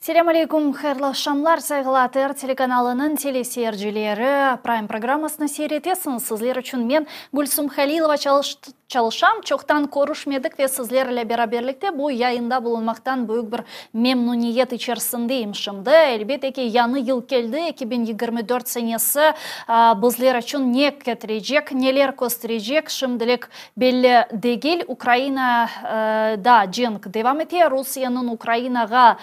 Selâm aleyküm, hayırlı aqşamlar, sayğılı ATR telekanalınıñ teleseyircileri. Prime programmasını seyir etesiñiz. Sizler içün men, Gülsum Halilova, çalışam. Çoqtan körüşmedik ve sizler ile beraberlikte bu yayında bulunmaqtan büyük bir memnuniyet içerisindeyim şimdi. Elbette ki, yañı yıl keldi, 2024 senesi bizler içün ne ketirecek, neler kösterecek, şimdilik Belli degil, Ukrainada cenk devam ete, Rusiyeniñ Ukrainağa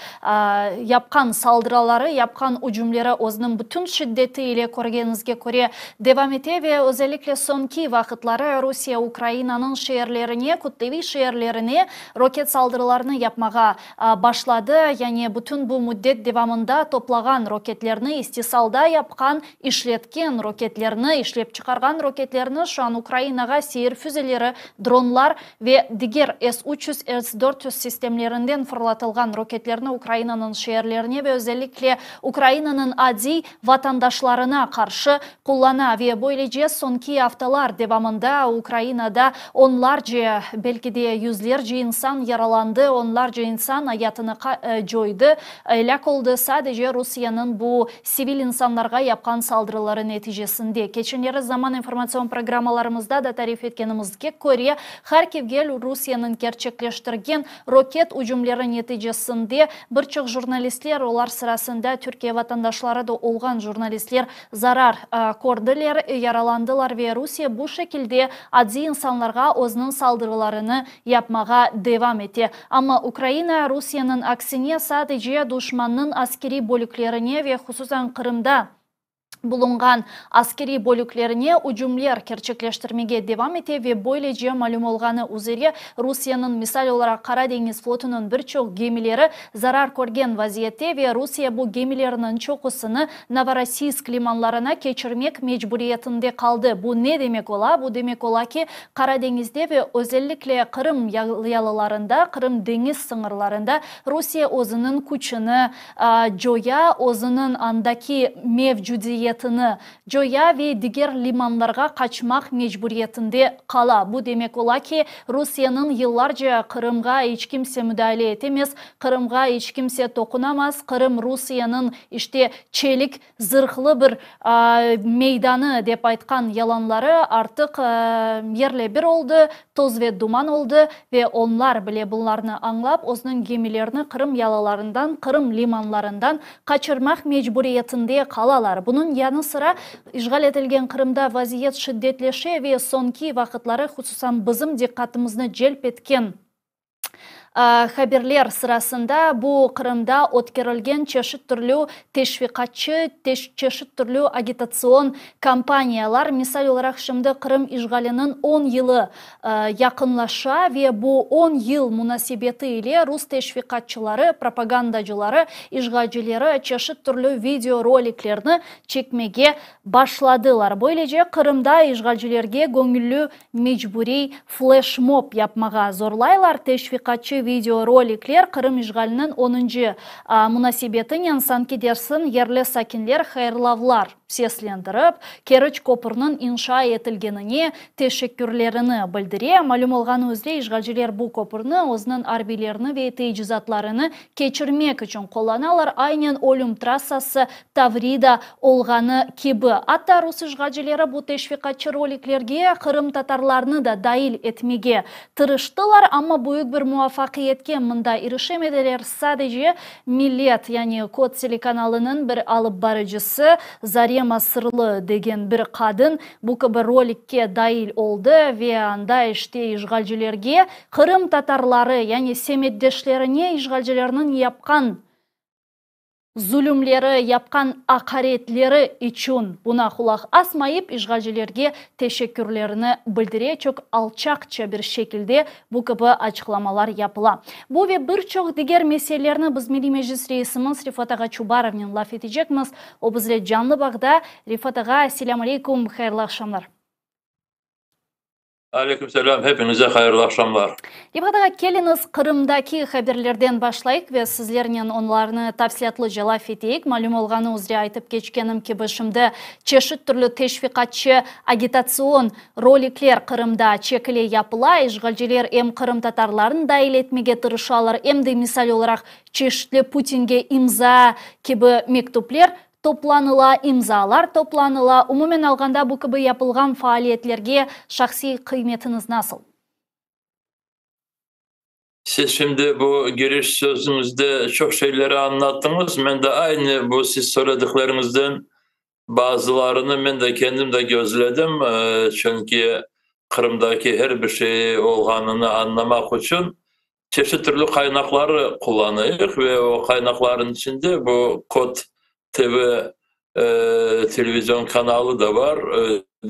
yapqan saldırıları, yapqan ücümleri özüniñ bütün şiddeti ile, körgeniñizge köre, devam ete ve özellikle soñki vaqıtları Rusiye Ukrainanıñ şeerlerine, kütleviy şeerlerine roket saldırılarını yapmağa başladı. Yani bütün bu müddet devamında toplağan roketlerni, istisalda yapqan, işletken roketlerni, işlep çıqarğan roketlerni şu an Ukrainağa seyir füzeleri, dronlar ve diger S 300, S 400 sistemlerinden fırlatılğan roketlerni Ukrainanıñ şeerlerine ve özellikle Ukrainanıñ adiy vatandaşlarına qarşı qullana ve böylece soñki aftalar devamında Ukrainada onlarce, belki de yüzlerce insan yaralandı, onlarca insan ayatını coydı, elâk oldı, sadece Rusiyeniñ bu sivil insanlarğa yapqan saldırıları neticesinde. Keçenleri zaman informatsion programmalarımızda da tarif etkenimizge köre, Harkivge Rusiyeniñ kerçekleştirgen roket ücümleri neticesinde bir çoq jurnalistler, olar sırasında Türkiye vatandaşları da olğan jurnalistler zarar kördiler, yaralandılar ve Rusiye bu şekilde adiy insanlarğa özüniñ saldırılarını yapmağa devam ete. Amma Ukraina, Rusiyeniñ aksine, sadece duşmannıñ askeriy bölüklerine ve hususan Qırımda bulunğan askeriy bölüklerine ücümler kerçekleştirmege devam ete ve böylece, malüm olğanı üzere, Rusiyeniñ, misal olaraq, Qara deñiz flotunıñ bir çoq gemileri zarar körgen vaziyette ve Rusiye bu gemilerniñ çoqusını Novorossiysk limanlarına keçirmek mecburiyetinde qaldı. Bu ne demek ola? Bu demek ola ki, Qara deñizde ve özellikle Qırım yalılarında, Qırım deñiz sıñırlarında Rusiye özüniñ küçüni coya, özüniñ andaki mevcudiyetini coya ve diger limanlarğa qaçmaq mecburiyetinde qala. Bu demek ola ki, Rusiyeniñ yıllarca Qırımğa iç kimse müdahale etemez, Qırımğa iç kimse toqunamaz, Qırım Rusiyeniñ, işte, çelik zırhlı bir meydanı dep aytqan yalanları artıq yerle bir oldı, toz ve duman oldı ve onlar bile bunlarnı añlap, özüniñ gemilerini Qırım yalılarından, Qırım limanlarından qaçırmaq mecburiyetinde qalalar. Bunıñ yanı sıra, işğal etilgen Qırımda vaziyet şiddetleşe ve soñki vaqıtları hususan bizim diqqatımıznı celp etken Haberler sırasında bu Qırımda ötkerilgen çeşit türlü teşviqatçı, çeşit türlü agitatsion kampaniyalar, misal olaraq, şimdi Qırım işğaliniñ on yılı yaqınlaşa ve bu on yıl munasebeti ile rus teşviqatçıları, propagandacıları, işğalcileri çeşit türlü video roliklerni çekmege başladılar. Böylece, Qırımda işğalcilerge göñülli Mecburiy fleşmob yapmağa zorlaylar, teşviqatçı videorolikler Qırım işğaliniñ onuncı munasebetinen sanki dersiñ yerli sakinler hayırlavlar seslendirip, Keriç köpürniñ inşa etilgenine teşekkürlerini bildire. Malüm olğanı üzre, işğalciler bu köpürni özüniñ arbiylerini ve teicizatlarını keçirmek içün qullanalar, aynen ölüm trassası Tavrida olğanı kibi. Atta rus işğalcileri bu teşviqatçı roliklerge qırımtatarlarnı da dail etmege tırıştılar, amma büyük bir muvafaqiyetke mında irişemediler, sadece Millet, yani Kod telekanalınıñ bir alıp barıcısı Zarema Sırlı degen bir qadın bu kibi rolikke dail oldı ve anda işte işğalcilerge qırımtatarları, yani semetdeşlerine işğalcilerniñ yapqan Zulümleri, yapqan aqaretleri içün buna qulaq asmayıp, işğalcilerge teşekkürlerini bildire, çoq alçaqça bir şekilde bu kibi açıqlamalar yapıla. Bu ve bir çoq diger meselelerni biz Milliy Meclis reisimiz Refat ağa Çubarovnen laf etecekmiz. O bizle canlı bağda. Refat ağa, selâm aleyküm, hayırlı aqşamlar. Aleyküm selâm, hepinize hayırlı aqşamlar. Refat ağa, keliñiz Qırımdaki haberlerden başlayıq ve sizlernen onlarnı tafsilâtlıca laf eteyik. Malüm olğanı üzre aytıp keçkenim kibi, şimdi çeşit türlü teşviqatçı, agitatsion, rolikler Qırımda çekile, yapıla. İşğalciler em qırımtatarlarnı dahil etmege tırışalar, em de, misal olaraq, çeşitli Putinge imza kibi mektüpler toplanıla, imzalar toplanıla. Umumen alğanda bu kibi yapılğan faaliyetlerge şahsiy qıymetiñiz nasıl? Siz şimdi bu giriş sözüñizde çoq şeyleri añlattıñız. Men de aynı bu siz söyledikleriñizden bazılarını men de kendim de gözledim. Çünki Qırımdaki her bir şey olğanını añlamaq içün çeşit türlü qaynaqları qullanayıq ve o qaynaqlarnıñ içinde bu Kod TV televizion kanalı da bar,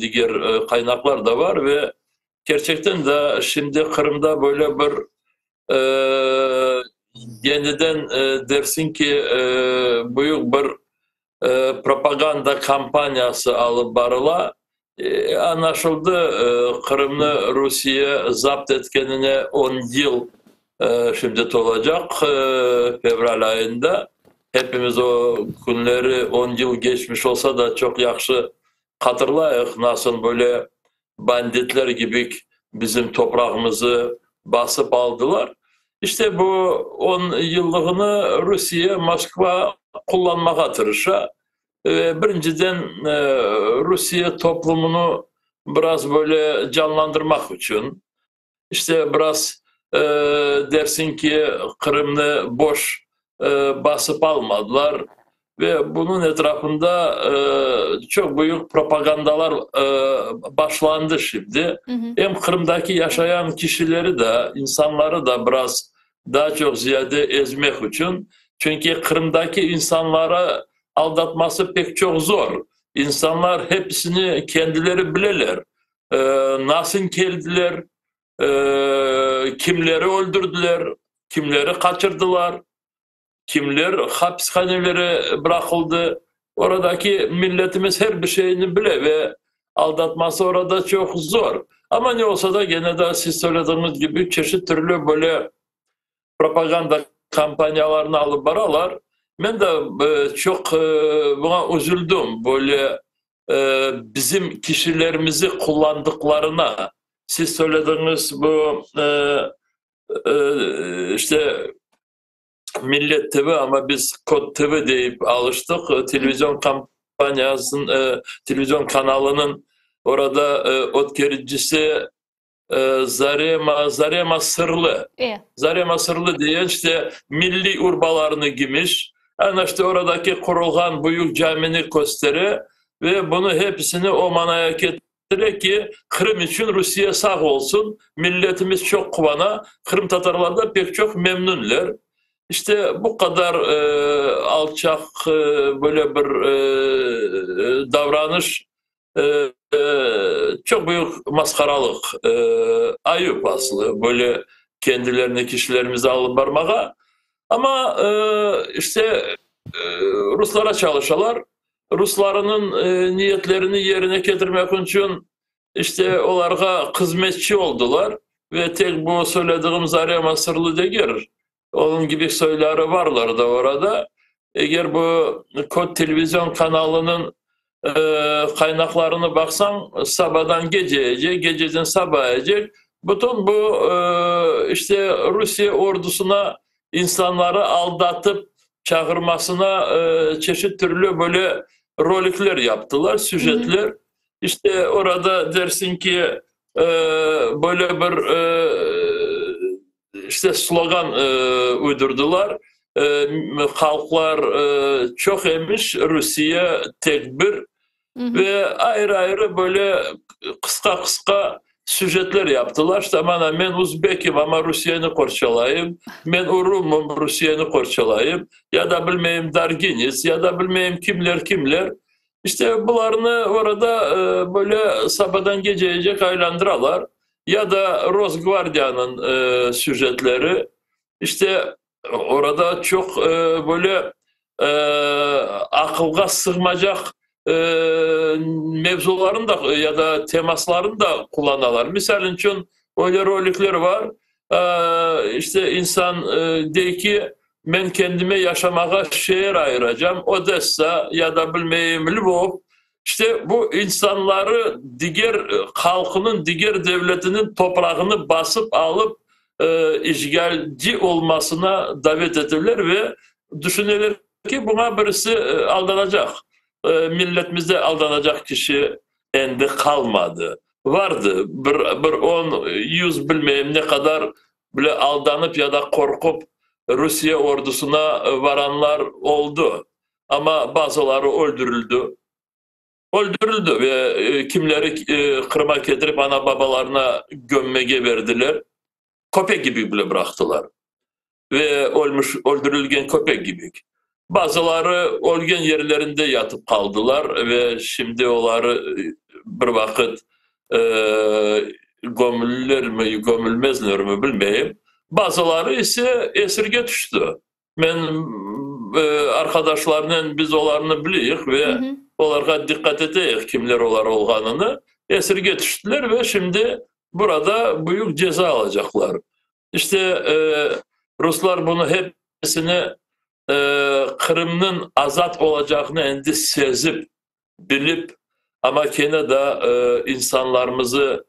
diger qaynaqlar da bar ve kerçekten de şimdi Qırımda böyle bir yeniden dersiñ ki, büyük bir propaganda kampaniyası alıp barıla. Añlaşıldı, Qırımnı Rusiye zapt etkenine on yıl şimdi tolacaq, fevral ayında. Hepimiz o künleri, on yıl geçmiş olsa da, çoq yahşı hatırlayıq, nasıl böyle banditler kibi bizim toprağımızı basıp aldılar. İşte bu on yıllığını Rusiye, Moskva qullanmağa tırışa. Birinciden, Rusiye toplumını biraz böyle canlandırmaq içün, işte biraz dersiñ ki, Qırımnı boş basıp almadılar ve bunıñ etrafında çoq büyük propagandalar başlandı şimdi. Em Qırımdaki yaşayan kişileri de, insanları da biraz daa çoq ziyade ezmek içün, çünki Qırımdaki insanları aldatması pek çoq zor. İnsanlar hepisini kendileri bileler, nasıl keldiler, kimleri öldürdiler, kimleri qaçırdılar, kimler hapishanelere bıraqıldı. Oradaki milletimiz her bir şeyni bile ve aldatması orada çoq zor. Amma ne olsa da, gene de siz söylediğiniz kibi çeşit türlü böyle propaganda kampaniyalarını alıp baralar. Men de çoq buña üzüldim, böyle bizim kişilerimizi qullandıqlarına. Siz söylediğiniz bu işte Millet TV, amma biz Kod TV deyip alıştıq, televizion kampaniyasınıñ, televizion kanalınıñ orada ötkericisi Zarema, Zarema Sırlı. Zarema Sırlı diyen işte milliy urbalarını giymiş, ana işte oradaki qurulğan büyük camini köstere ve bunı hepisini o manaya ketire ki, Qırım içün Rusiye sağ olsun, milletimiz çoq quvana, qırımtatarlar da pek çoq memnünler. İşte bu qadar alçaq böyle bir davranış Çoq büyük masqaralıq, ayıp aslı, böyle kendilerini kişilerimizi alıp barmağa. Amma işte ruslara çalışalar, ruslarınıñ niyetlerini yerine ketirmek içün işte olarğa hızmetçi oldılar ve tek bu söylediğim Zarema Sırlı degil, Onıñ kibi soyları varlar da orada. Eger bu Kod televizion kanalınıñ qaynaqlarını baqsañ, sabadan geceyece, geceden sabayace bütün bu işte Rusiye ordusına insanları aldatıp çağırmasına çeşit türlü böyle rolikler yaptılar, süjetler. İşte orada dersiñ ki, böyle bir işte slogan uydurdılar, halqlar çoq emiş, Rusiye tek bir ve ayrı-ayrı böyle qısqa-qısqa süjetler yaptılar. İşte mana men uzbekim, amma Rusiyeni qorçalayım, men urumım, Rusiyeni qorçalayım, ya da bilmeyim darginets, ya da bilmeyim kimler-kimler. İşte bularnı orada böyle sabadan geceyecek aylandıralar. Ya da Rosgvardiyanıñ süjetleri, işte orada çoq böyle aqılğa sığmacaq. Mevzularını da ya da temaslarını da qullanalar. Misal içün, öyle rolikler bar, işte insan dey ki, men kendime yaşamağa şeer ayıracam, Odessa ya da bilmeyim Lvov. İşte bu insanları diger halqınıñ, diger devletiniñ toprağını basıp alıp işğalci olmasına davet eteler ve düşüneler ki, buña birisi aldanacaq. Milletimizde aldanacaq kişi endi qalmadı. Vardı, bir, bir on, yuz bilmeyim ne qadar bile aldanıp ya da qorqup Rusiye ordusına varanlar oldı. Amma bazıları öldürildi. Öldürildi ve kimleri Qırıma ketirip ana-babalarına gömmege berdiler. Köpek kibi bile bıraqtılar. Ve ölmüş, öldürilgen köpek kibi. Bazıları ölgen yerlerinde yatıp qaldılar ve şimdi oları bir vaqıt gömülirmi, gömülmezlermi bilmeyim. Bazıları ise esirge tüşti. Men arqadaşlarnen biz olarnı bileyik ve olarğa diqqat eteyik, kimler olar olğanını. Esirge tüştiler ve şimdi burada büyük ceza alacaqlar. İşte, ruslar bunı hepsini Qırımnıñ azat olacağını endi sezip, bilip, amma kene da insanlarımızı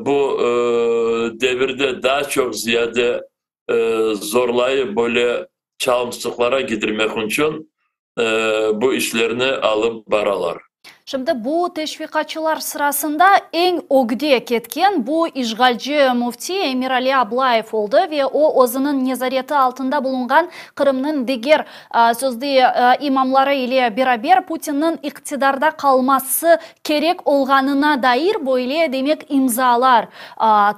bu devirde daa çoq ziyade zorlayıp böyle çalımsızlıqlara gidirmek içün bu işlerni alıp baralar. Şimdi bu teşviqatçılar sırasında eñ ögde ketken bu işğalci müfti Emirali Ablayev oldı ve o özüniñ nezareti altında bulunğan Qırımnıñ diger sözde imamları ile beraber Putinniñ iqtidarda qalması kerek olğanına dair böyle demek imzalar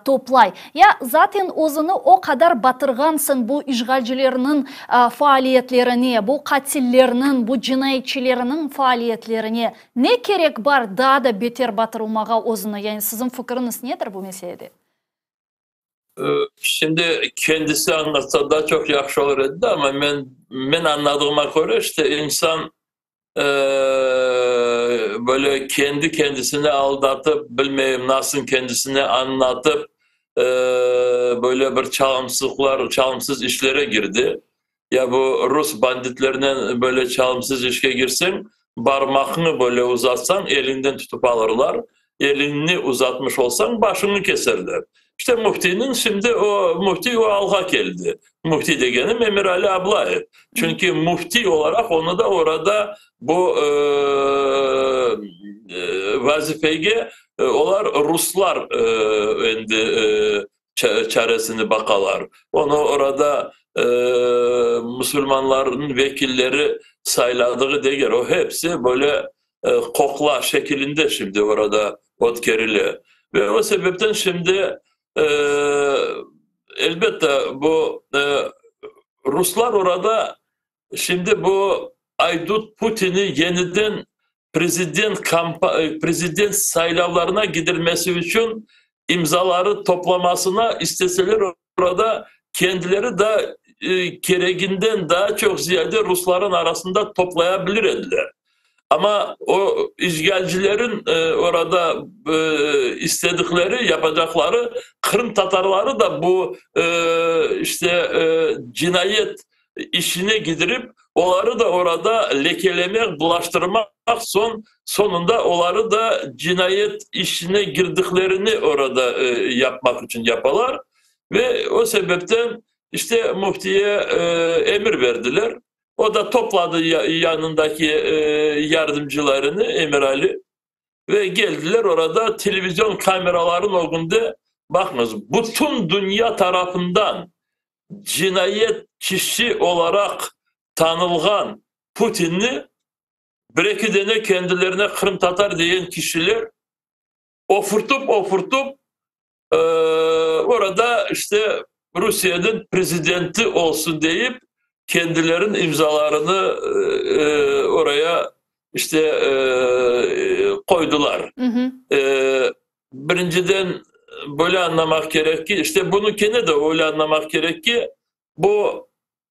toplay. Ya zaten özüni o qadar batırğansıñ bu işğalcilerniñ faaliyetlerine, bu qatillerniñ, bu cinayetçilerniñ faaliyetlerine, ne kerek bar daa da beter batırılmağa özüni? Yani siziñ fikiriñiz nedir bu meselede? Şimdi kendisi añlatsa daa çoq yahşı olur edi de, amma men, men añladığıma köre, işte insan böyle kendi kendisini aldatıp, bilmeyim nasıl kendisine añlatıp, böyle bir çalımsızlıqlar, çalımsız işlere girdi. Ya bu rus banditlerinen böyle çalımsız işke girseñ, barmaqıñı böyle uzatsañ, eliñden tutıp alırlar, eliñni uzatmış olsañ, başıñı keserler. İşte müftiniñ şimdi o, müfti o alğa keldi. Müfti degenim Emirali Ablayev. Çünki müfti olaraq onı da orada bu vazifege olar ruslar endi çaresini baqalar. Onı orada musulmanlarnıñ vekilleri sayladığı degil. O hepsi böyle qoqla şekilinde şimdi orada ötkerile. Ve o sebepten şimdi elbette bu ruslar orada şimdi bu aydut Putini yeniden prezident prezident saylavlarına gidirmesi içün imzaları toplamasına isteseler orada kendileri da kereginden daa çoq ziyade rusların arasında toplaya bilir ediler. Amma o işğalcilerin orada istedikleri, yapacaqları qırımtatarları da bu işte cinayet işine gidirip, oları da orada lekelemek, bulaştırmaq, soñ soñunda oları da cinayet işine girdiklerini orada yapmaq içün yapalar. Ve o sebepten işte müftiye emir berdiler. O da topladı yanındaki yardımcılarını, Emirali, ve geldiler orada televizyon kameraların ögünde, baqıñız, bütün dünya tarafından cinayet kişi olaraq tanılğan Putinni bir-eki dene kendilerine qırımtatar degen kişiler ofurtıp-ofurtıp orada işte Rusiyeniñ prezidenti olsun deyip kendileriniñ imzalarını oraya işte qoydılar. Birinciden böyle añlamaq kerek ki, işte bunı kene de öyle añlamaq kerek ki, bu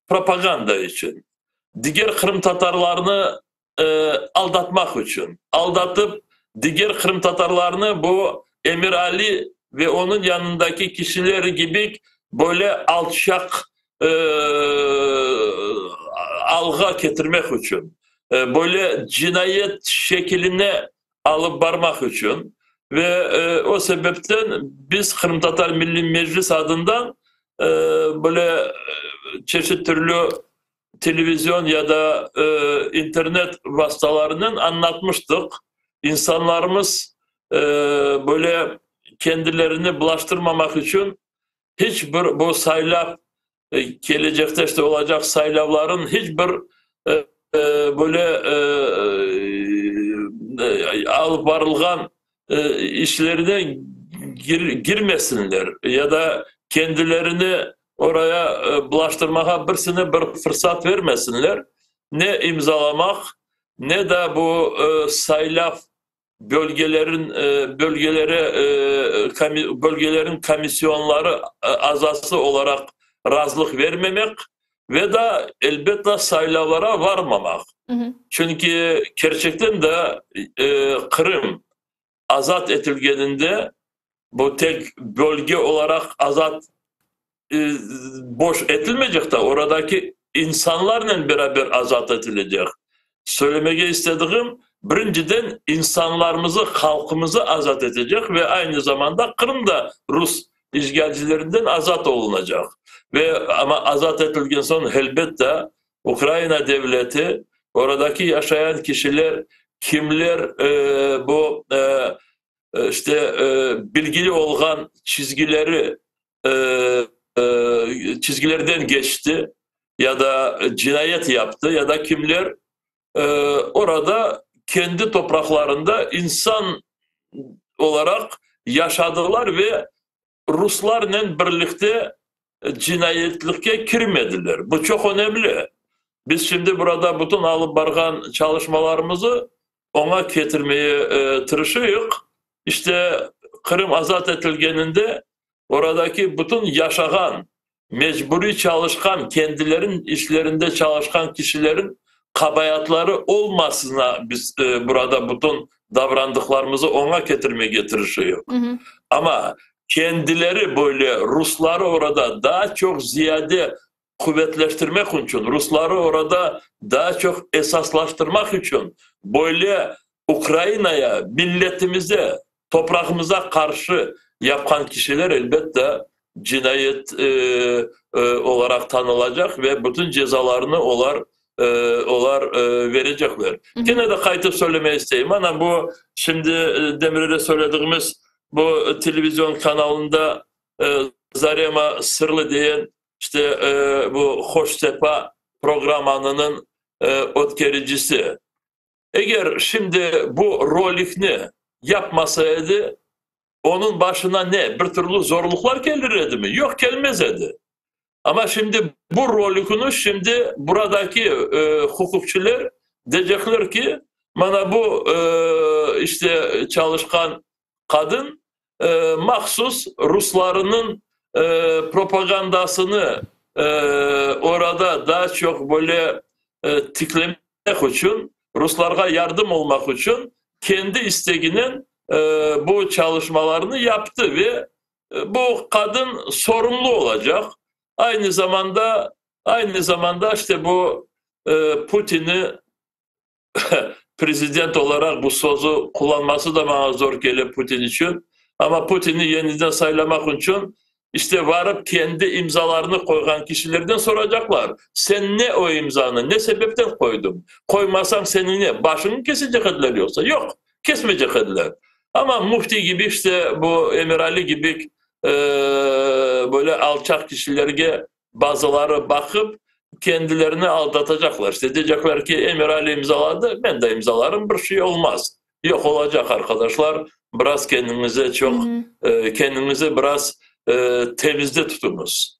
propaganda içün. Diger qırımtatarlarnı. aldatmaq içün, aldatıp diger qırımtatarlarnı bu Emirali ve onıñ yanındaki kişiler kibi böyle alçaq alğa ketirmek içün, böyle cinayet şekiline alıp barmaq içün ve o sebepten biz Qırımtatar Milliy Meclis adından böyle çeşit türlü televizion ya da internet vastalarınen añlatmıştıq, insanlarımız böyle kendilerini bulaştırmamaq içün hiç bir bu saylav, kelecekte işte olacaq saylavların hiç bir böyle alıp barılğan işlerine girmesinler ya da kendilerini oraya bulaştırmağa birisine bir fırsat vermesinler, ne imzalamaq, ne de bu saylav bölgelerin bölgelere bölgelerin komisyonları azası olaraq razılıq vermemek ve da, elbette, saylavlara varmamaq. Çünki kerçekten de Qırım azat etilgeninde, bu tek bölge olaraq azat boş etilmeycek de, oradaki insanlarnen beraber azat etilecek. Söylemege istediğim, birinciden insanlarımızı, halqımızı azat etecek ve aynı zamanda Qırım da rus işğalcilerinden azat olunacaq. Ve amma azat etilgen soñ, elbette, Ukraina devleti oradaki yaşayan kişiler, kimler bu işte bilgili olğan çizgileri çizgilerden keçti ya da cinayet yaptı, ya da kimler orada kendi topraqlarında insan olaraq yaşadılar ve ruslarnen birlikte cinayetlikke kirmediler. Bu çoq önemli. Biz şimdi burada bütün alıp barğan çalışmalarımızı oña ketirmeye tırışıyıq. İşte Qırım azat etilgeninde oradaki bütün yaşağan, mecburiy çalışqan, kendilerin işlerinde çalışqan kişilerin qabaatları olmasına biz burada bütün davrandıqlarımızı oña ketirmege tırışıyıq. Amma kendileri böyle rusları orada daa çoq ziyade quvetleştirmek içün, rusları orada daa çoq esaslaştırmaq içün böyle Ukrainaya, milletimize, toprağımıza qarşı yapqan kişiler, elbette, cinayet olaraq tanılacaq ve bütün cezalarnı olar olar verecekler. Kene de qaytıp söylemege isteyim, mana bu şimdi demirde söylediğimiz bu televizion kanalında Zarema Sırlı diyen işte bu Hoş Sefa programmanınıñ ötkericisi. Eger şimdi bu rolikni yapmasa edi, onıñ başına ne, bir türlü zorluqlar kelir edimi? Yoq, kelmez edi. Amma şimdi bu rolikni şimdi buradaki huquqçılar deycekler ki, mana bu işte çalışqan qadın mahsus ruslarınıñ propagandasını orada daa çoq böyle tiklemek içün, ruslarğa yardım olmaq içün kendi isteginen bu çalışmalarnı yaptı ve bu qadın sorumlu olacaq. Aynı zamanda, aynı zamanda işte bu Putinni prezident olaraq bu sözü qullanması da maña zor kele Putin içün. Amma Putinni yeniden saylamaq içün işte varıp kendi imzalarını qoyğan kişilerden soracaqlar: Sen ne o imzanı, ne sebepten qoydıñ? Qoymasañ seni ne, başıñı kesecek ediler yoqsa? Yoq, kesmeycek ediler. Amma müfti kibi işte bu Emirali kibi böyle alçaq kişilerge bazıları baqıp kendilerini aldatacaqlar. İşte deycekler ki, Emirali imzaladı, men de imzalarım, bir şey olmaz. Yoq, olacaq, arkadaşlar, biraz kendiñize çoq, kendiñizi biraz temizde tutuñız.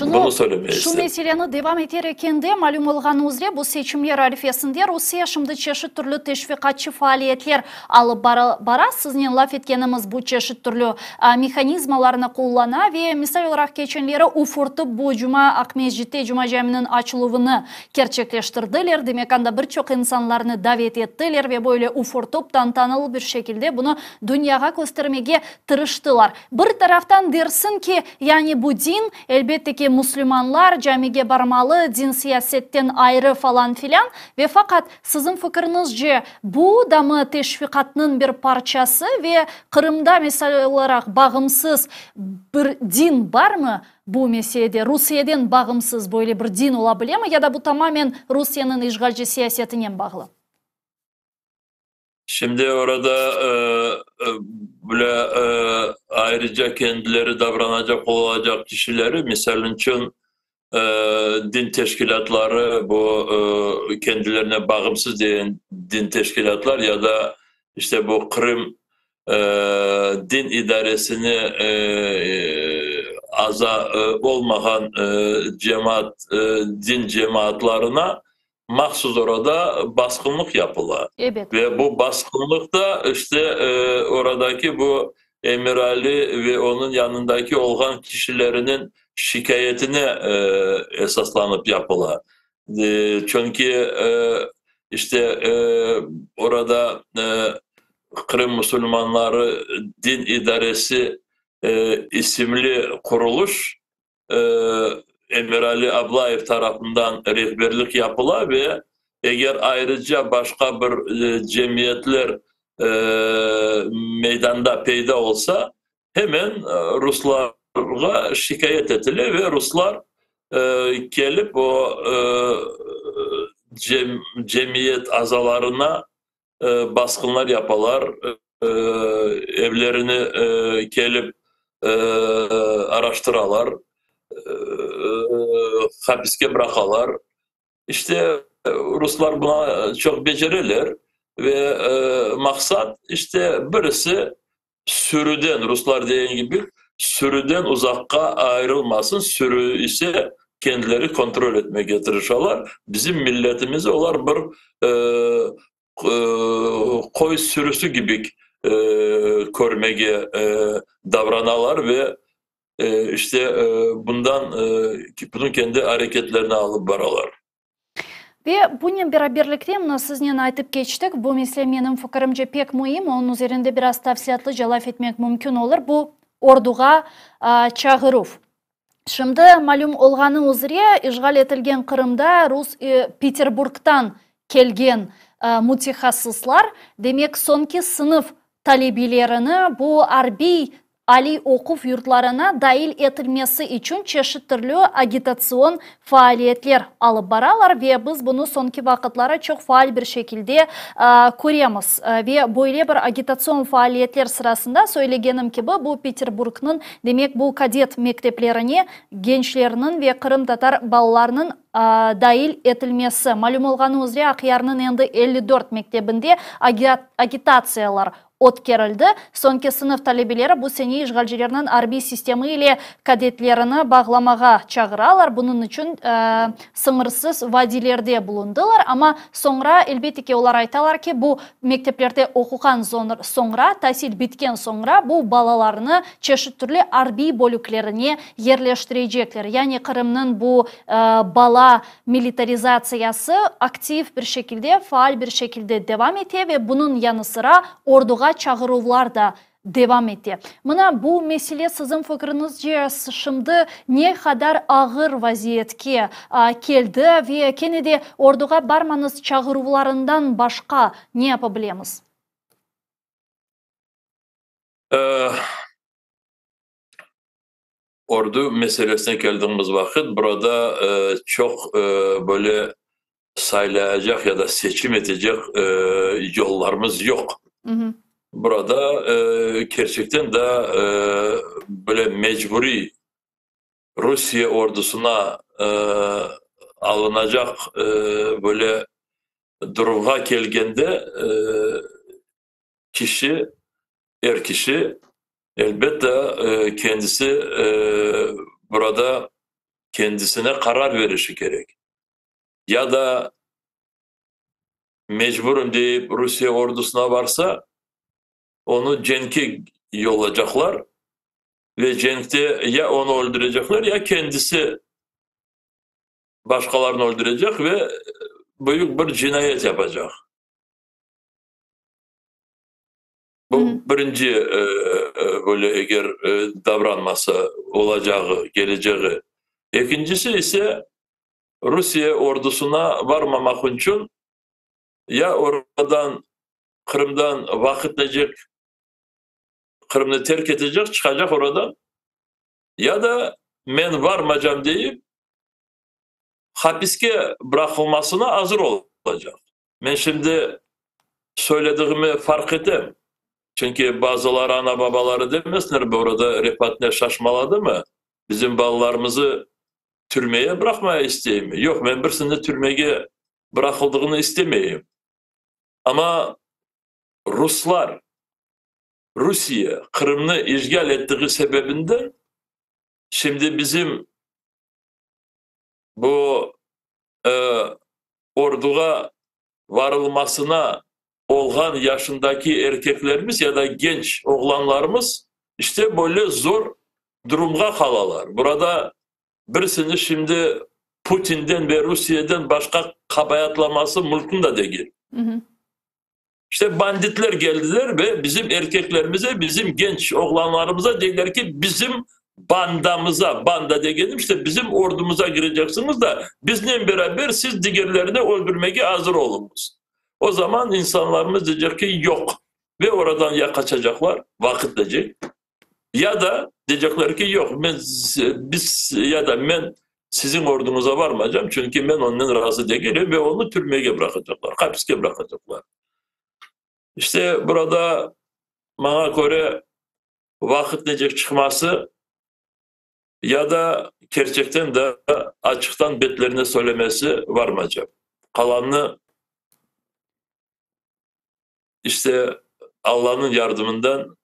Bunı söylemeye Şu istedim. meseleni devam eter ekende, malüm olğanı üzre, bu seçimler arifesinde Rusiye şimdi çeşit türlü teşviqatçı faaliyetler alıp bara, siznen laf etkenimiz bu çeşit türlü mehanizmalarnı qullana ve, misal olaraq, keçenleri ufurtıp bu cuma Aqmescitte Cuma caminiñ açıluvını kerçekleştirdiler, demek, anda bir çoq insanlarnı davet ettiler ve böyle ufurtıp, tantanalı bir şekilde bunı dünyağa köstermege tırıştılar. Bir taraftan dersiñ ki, yani bu din, elbette ki, musulmanlar camige barmalı, din siyasetten ayrı falan filan, ve faqat, siziñ fikiriñizce, bu da mı teşviqatnıñ bir parçası ve Qırımda, misal olaraq, bağımsız bir din barmı bu meselede, Rusiyeden bağımsız böyle bir din ola bilemi ya da bu tamamen Rusiyeniñ işğalci siyasetinen bağlı? Şimdi orada böyle ayrıca kendileri davranacaq olacaq kişileri, misal içün, din teşkilâtları, bu kendilerine bağımsız degen din teşkilâtlar ya da işte bu Qırım din idaresine aza olmağan cemaat, din cemaatlarına mahsus orada basqınlıq yapıla. Ebet. Ve bu basqınlıq da işte oradaki bu Emirali ve onıñ yanındaki olğan kişileriniñ şikâyetine esaslanıp yapıla. Çünki işte orada Qırım musulmanları din idaresi isimli qurulış Emirali Ablayev tarafından rehberlik yapıla ve eger ayrıca başqa bir cemiyetler meydanda peyda olsa, hemen ruslarğa şikâyet etile ve ruslar kelip o cemiyet azalarına basqınlar yapalar, evlerini kelip araştıralar, hapiske bıraqalar. İşte, ruslar buna çoq becereler ve maqsat, işte, birisi sürüden, ruslar degen kibi, sürüden uzaqqa ayırılmasın, sürü ise kendileri kontrol etmege tırışalar. Bizim milletimizi olar bir qoy sürüsi kibi körmege davranalar ve işte bundan bunıñ kendi areketlerini alıp baralar. Ve bunen beraberlikte, mına siznen aytıp keçtik, bu mesele menim fikirimce pek müim, onıñ üzerinde biraz tafsilâtlıca laf etmek mümkün olur, bu orduğa çağıruv. Şimdi malüm olğanı üzre, işğal etilgen Qırımda rus Peterburgtan kelgen mütehassıslar, demek, soñki sınıf talebelerini bu arbiy aliy oquv yurtlarına dail etilmesi içün çeşit türlü agitatsion faaliyetler alıp baralar ve biz bunı soñki vaqıtları çoq faal bir şekilde köremiz. Ve böyle bir agitatsion faaliyetler sırasında, söylegenim kibi, bu Peterburgnıñ, demek, bu kadet mekteplerine gençlerniñ ve qırımtatar balalarınıñ dail etilmesi. Malüm olğanı üzre, Aqyarnıñ endi 54 mektebinde agitatsiyalar ötkerildi. Soñki sınıf talebeleri bu sene işğalcilerniñ arbiy sistemi ile kadetlerini bağlamağa çağıralar, bunıñ içün sıñırsız vadilerde bulundılar. Amma soñra, elbette ki, olar aytalar ki, bu mekteplerde oquğan soñra, tasil bitken soñra bu balalarnı çeşit türlü arbiy bölüklerine yerleştirecekler. Yani Qırımnıñ bu bala militarizatsiyası aktiv bir şekilde, faal bir şekilde devam ete ve bunıñ yanı sıra orduğa çağıruvlar da devam ete. Mına bu mesele siziñ fikriñizce şimdi ne qadar ağır vaziyetke keldi ve kene de orduğa barmañız çağıruvlarından başqa ne yapa bilemiz? Ordu meselesine keldiğimiz vaqıt, burada çoq böyle saylayacaq ya da seçim etecek yollarımız yoq. Burada kerçekten de böyle mecburiy Rusiye ordusına alınacaq böyle durumğa kelgende kişi, er kişi, elbette, kendisi burada. Kendisine qarar verişi kerek. Ya da mecburım deyip Rusiye ordusına varsa, onı cenkke yollaycaqlar ve cenkte ya onı öldürecekler, ya kendisi başqalarını öldürecek ve büyük bir cinayet yapacaq. Bu birinci böyle eger davranmasa olacağı, keleceği. Ekincisi ise Rusiye ordusına varmamaq içün ya oradan Qırımdan vaqıtnecek Qırımnı terk etecek, çıqacaq oradan, ya da men varmacam deyip hapiske bıraqılmasına azır olacaq. Men şimdi söylediğimi farq etem. Çünki bazıları ana-babaları demesinler, bu arada Refat ne şaşmaladımı? Bizim balalarımızı türmeye bıraqmaya isteymi? Yoq, men birisini türmege bıraqıldığını istemeyim. Amma ruslar, Rusiye Qırımnı işğal ettiği sebebinden şimdi bizim bu orduğa varılmasına olğan yaşındaki erkeklerimiz ya da genç oğlanlarımız işte böyle zor durumğa qalalar. Burada birisini şimdi Putinden ve Rusiyeden başqa qabaatlaması mümkün da degil. İşte banditler geldiler ve bizim erkeklerimize, bizim genç oğlanlarımıza dediler ki bizim bandamıza, banda degenim işte bizim ordumuza gireceksiniz da biznen beraber siz digerlerini öldürmege azır oluñız. O zaman insanlarımız diyecek ki yoq ve oradan ya qaçacaqlar, vaqıt diyecek, ya da diyecekler ki yoq, men, biz ya da men siziñ orduñıza varmaycam, çünki men onnen razı degilim ve onı türmege bıraqacaqlar, hapiske bıraqacaqlar. İşte burada maña köre vaqıt necek çıqması ya da kerçekten de açıqtan betlerine söylemesi varmaycaq. Qalanını işte Allanıñ yardımından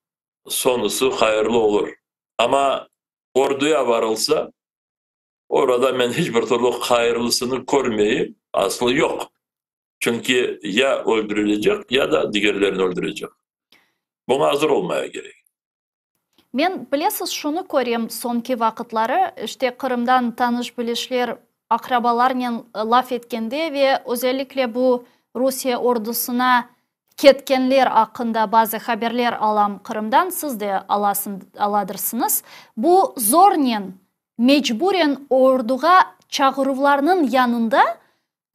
soñusı hayırlı olur. Amma orduya varılsa, orada men hiç bir türlü hayırlısını körmeyim, aslı yoq. Çünki ya öldürilecek, ya da digerlerini öldürecek. Buña azır olmaya kerek. Men, bilesiz, şunı körem, soñki vaqıtları, işte, Qırımdan tanış-bilişler, aqrabalarnen laf etkende ve özellikle bu Rusiye ordusına ketkenler aqqında bazı haberler alam Qırımdan, siz de aladırsıñız. Bu zornen, mecburen orduğa çağıruvlarnıñ yanında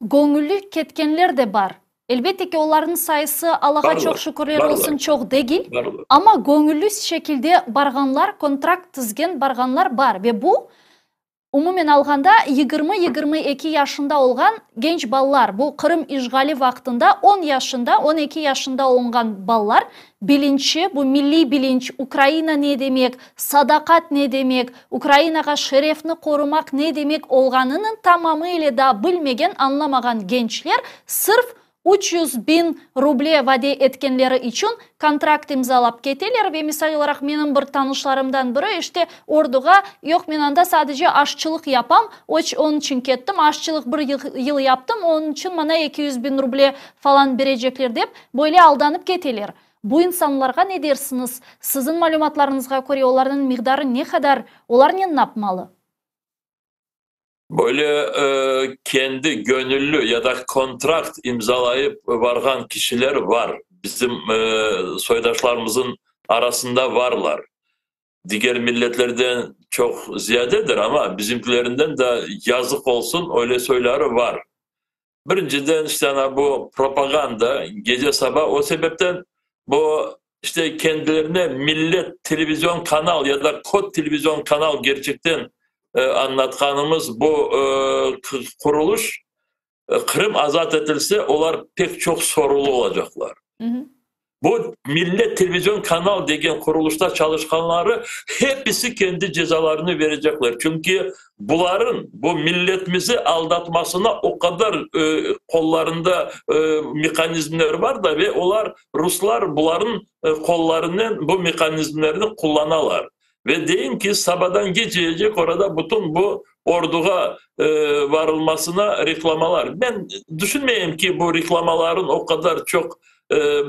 Göñülli ketkenler de bar. Elbette ki, olarnıñ sayısı, Allağa çoq şükürler olsun, çoq degil, amma göñülli şekilde barğanlar, kontrakt tizgen barğanlar bar. Ve bu, umumen alğanda, 20-22 yaşında olğan genç balalar, bu Qırım işğali vaqtında on yaşında, 12 yaşında olunğan balalar, bilinçi, bu milliy bilinç, Ukraina ne demek, sadaqat ne demek, Ukrainağa şerefni qorumaq ne demek olğanını tamamı ile daa bilmegen, añlamağan gençler sırf 300 biñ ruble vade etkenleri içün kontrakt imzalap keteler ve misal olaraq menim bir tanışlarımdan biri işte orduğa yoq men anda sadece aşçılıq yapam, onıñ içün kettim, aşçılıq bir yıl yaptım, onıñ içün maña 200 biñ ruble falan berecekler dep böyle aldanıp keteler. Bu insanlarğa ne dersiñiz? Siziñ malümatlarıñızğa köre, olarnıñ miqdarı ne qadar, olarnen napmalı? Böyle kendi göñülli ya da kontrakt imzalayıp varğan kişiler var, bizim soydaşlarımızın arasında varlar. Diger milletlerden çoq ziyadedir, amma bizimkilerinden de yazıq olsun öyle soyları var. Birinciden, işte ana bu propaganda gece-saba, o sebepten bu işte kendilerine millet televizion kanal ya da kod televizion kanal gerçekten añlatqanımız bu quruluş, Qırım azat etilse, olar pek çoq sorğulı olacaqlar. Bu Millet televizion kanal degen quruluşta çalışqanları hepisi kendi cezalarını verecekler. Çünki buların bu milletimizi aldatmasına o qadar qollarında mehanizmler var da ve olar, ruslar, buların qollarınen bu mehanizmlerni qullanalar. Ve deyim ki, sabadan geceyecek orada bütün bu. orduğa varılmasına reklamalar. Men düşünmeyim ki, bu reklamaların o qadar çoq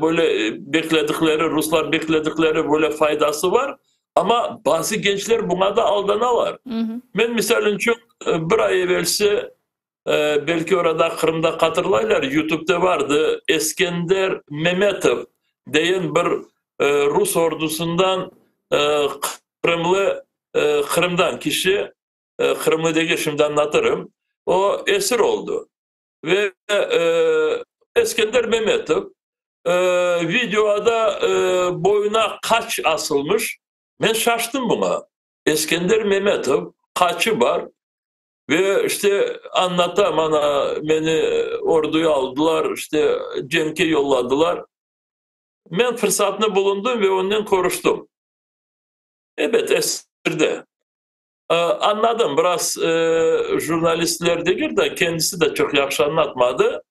böyle bekledikleri, ruslar bekledikleri böyle faydası var, amma bazı gençler buña da aldanalar. Men, misal içün, bir ay evelsi, belki orada Qırımda hatırlaylar, YouTubede vardı, Eskender Memetov deyen bir rus ordusından qırımlı, Qırımdan kişi, qırımlı degil, şimdi añlatırım, o esir oldı. Ve Eskender Memetov videoda boyuna qaç asılmış, men şaştım buña. Eskender Memetov, qaçı bar ve işte añlata, mana meni orduya aldılar, işte cenkke yolladılar. Men fırsatnı bulundım ve onnen körüştim. Ebet, esirde. Añladım, biraz jurnalistler degil de, kendisi de çoq yahşı añlatmadı.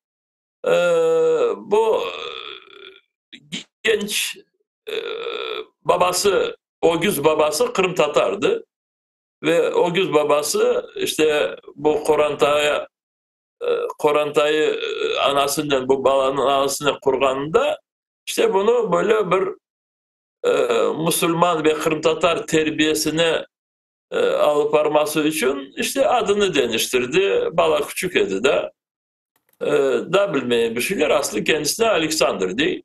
Bu genç babası, ögüz babası qırımtatardı ve ögüz babası işte bu qorantaya, qorantayı anasınen, bu balanıñ anasınen qurğanında, işte bunı böyle bir musulman ve qırımtatar terbiyesine alıp barması içün işte adını deñiştirdi, bala küçük edi da, da bilmeyim bir şeyler, aslı kendisine Aleksandr dey.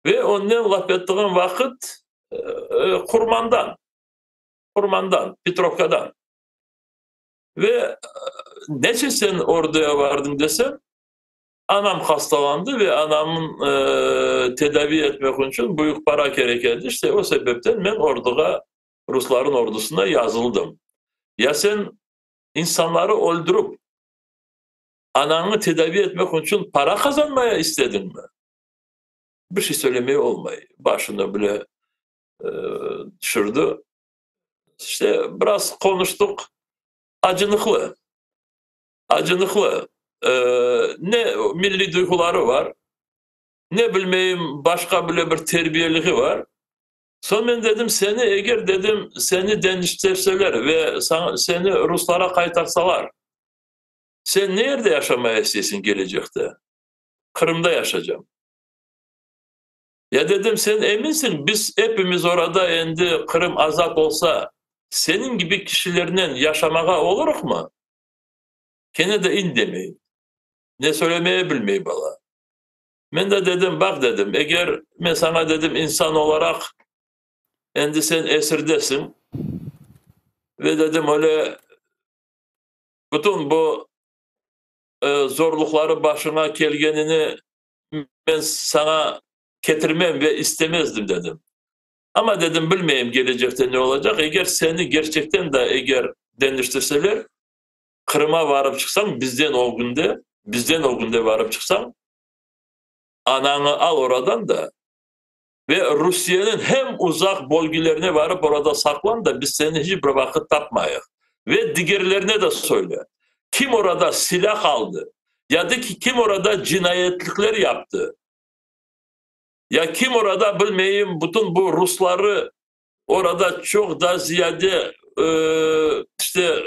Ve onnen laf ettiğim vaqıt Qurmandan, Qurmandan, Petrovkadan. Ve neçün sen orduya vardıñ desem, anam hastalandı ve anamnıñ tedavi etmek içün büyük para kerek edi, işte o sebepten men orduğa, rusların ordusına yazıldım. Ya sen insanları öldürip, anañnı tedavi etmek içün para qazanmaya istediñmi? Bir şey söylemeye olmay. Başını bile tüşürdi. İşte biraz qonuştıq. Acınıqlı. Acınıqlı. Ne milliy duyğuları var, ne bilmeyim başqa bile bir terbiyeligi var. Soñ men dedim, seni eger dedim, seni deñiştirseler ve seni ruslara qaytarsalar, sen ne yerde yaşamaya isteysiñ kelecekte? Qırımda yaşacam. Ya dedim, sen eminsiñ, biz epimiz orada endi Qırım azat olsa, seniñ kibi kişilernen yaşamağa olurıqmı? Kene de indemey. Ne söylemeye bilmey bala. Men de dedim, baq dedim, eger men saña dedim insan olaraq, endi sen esirdesiñ ve dedim öyle bütün bu zorluqları başıña kelgenini men saña ketirmem ve istemezdim dedim. Amma dedim, bilmeyim kelecekte ne olacaq, eger seni kerçekten de eger deñiştirseler, Qırıma varıp çıqsañ, bizden ögünde, bizden ögünde varıp çıqsañ, anañı al oradan da ve Rusiyeniñ hem uzaq bölgelerine varıp orada saqlan da, biz seni hiç bir vaqıt tapmayıq. Ve digerlerine de söyle, kim orada silâh aldı, ya da ki, kim orada cinayetlikler yaptı, ya kim orada, bilmeyim, bütün bu rusları orada çoq da ziyade işte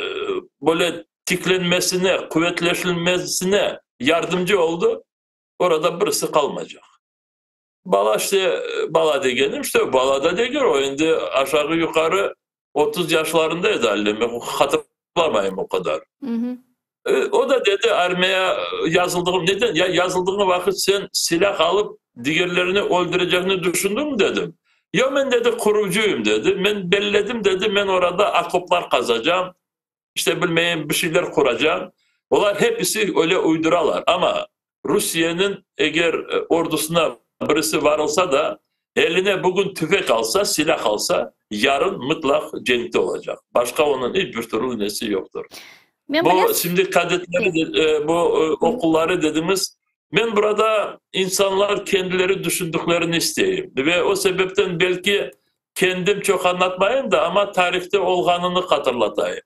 böyle tiklenmesine, quvetleşilmesine yardımcı oldı, orada birisi qalmaycaq. Bala işte, bala degenim işte, bala da degil, o endi aşağı yuqarı 30 yaşlarında edi alle, men hatırlamayım o qadar. O da dedi, armiya yazıldığım, neden? Ya yazıldığın vaqıt sen silâh alıp digerlerini öldüreceğini düşündüñmi dedim. Yoq, men dedi, qurucıyım dedi, men belledim dedi, men orada okoplar qazacağım, işte bilmeyim bir şeyler quracağım. Olar hepisi öyle uyduralar, amma Rusiyeniñ eger ordusına birisi varılsa da, eline bugün tüfek alsa, silâh alsa, yarın mıtlaq cenkte olacaq. Başqa onıñ iç bir türlü nesi yoqtır. Men Bu bilesiz, şimdi kadetleri, bu oqulları dediñiz, men burada insanlar kendileri düşündüklerini isteyim. Ve o sebepten belki kendim çoq añlatmayım da, amma tarihte olğanını hatırlatayım.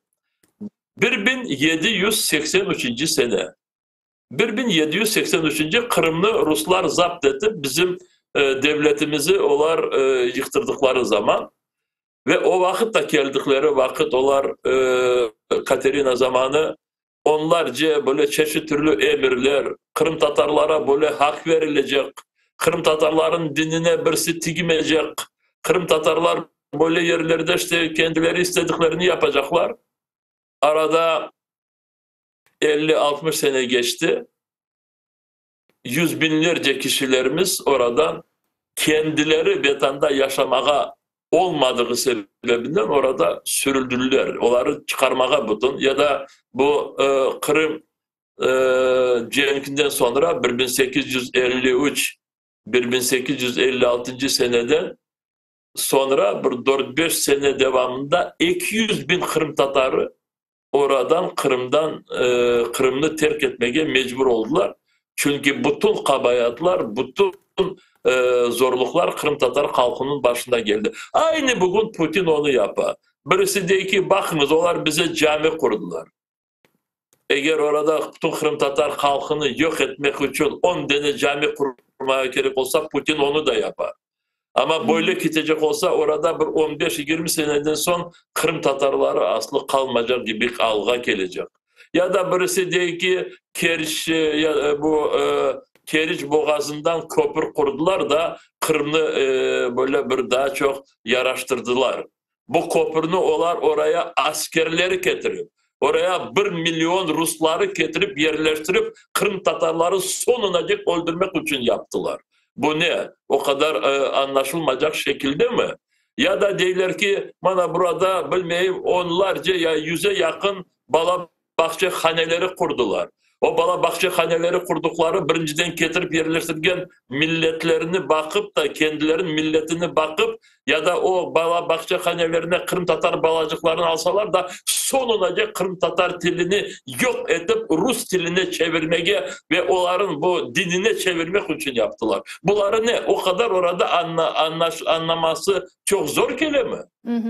1783 sene. 1783 Qırımnı ruslar zapt etip, bizim devletimizi olar yıqtırdıqları zaman. Ve o vaqıt da keldikleri vaqıt olar Katerina zamanı onlarca böyle çeşit türlü emirler, qırımtatarlara böyle haq verilecek, qırımtatarların dinine birisi tigmeycek, qırımtatarlar böyle yerlerde işte kendileri istediklerini yapacaqlar. Arada 50-60 sene geçti. Yüz binlerce kişilerimiz oradan kendileri vatanda yaşamağa olmadığı sebebinden orada sürüldüler. Oları çıqarmağa bütün ya da bu Qırım cenkinden sonra 1853 1856 seneden sonra bir 4-5 sene devamında 200 bin Qırım tatarı oradan Qırımdan Qırımnı terk etmege mecbur oldular. Çünki bütün qabayatlar, bütün zorluqlar qırımtatar halqınıñ başına keldi. Aynı bugün Putin onı yapa. Birisi dey ki, baqıñız, olar bize cami qurdılar. Eger orada bütün qırımtatar halqını yoq etmek içün 10 dane cami qurmağa kerek olsa, Putin onı da yapar. Amma böyle ketecek olsa, orada bir 15-20 seneden soñ Qırım tatarları aslı qalmaycaq kibi alğa kelecek. Ya da birisi dey ki, Keriç, bu Keriç boğazından köpür qurdılar da, Qırımnı böyle bir daa çoq yaraştırdılar. Bu köpürni olar oraya askerleri ketirip, oraya 1 million rusları ketirip yerleştirip, Qırım tatarları soñunacek öldürmek içün yaptılar. Bu ne? O qadar añlaşılmaycaq şekilde mi? Ya da deyler ki, mana burada, bilmeyim, onlarca ya yüze yaqın bala bağça haneleri qurdılar. O bala bağça haneleri qurduqları birinciden ketirip yerleştirgen milletlerini baqıp da, kendileriniñ milletini baqıp, ya da o bala bağça hanelerine qırımtatar balacıqlarını alsalar da, soñunacek qırımtatar tilini yoq etip, rus tiline çevirmege ve olarnıñ bu dinine çevirmek içün yaptılar. Buları ne? O qadar orada añlaması çoq zor kele mi?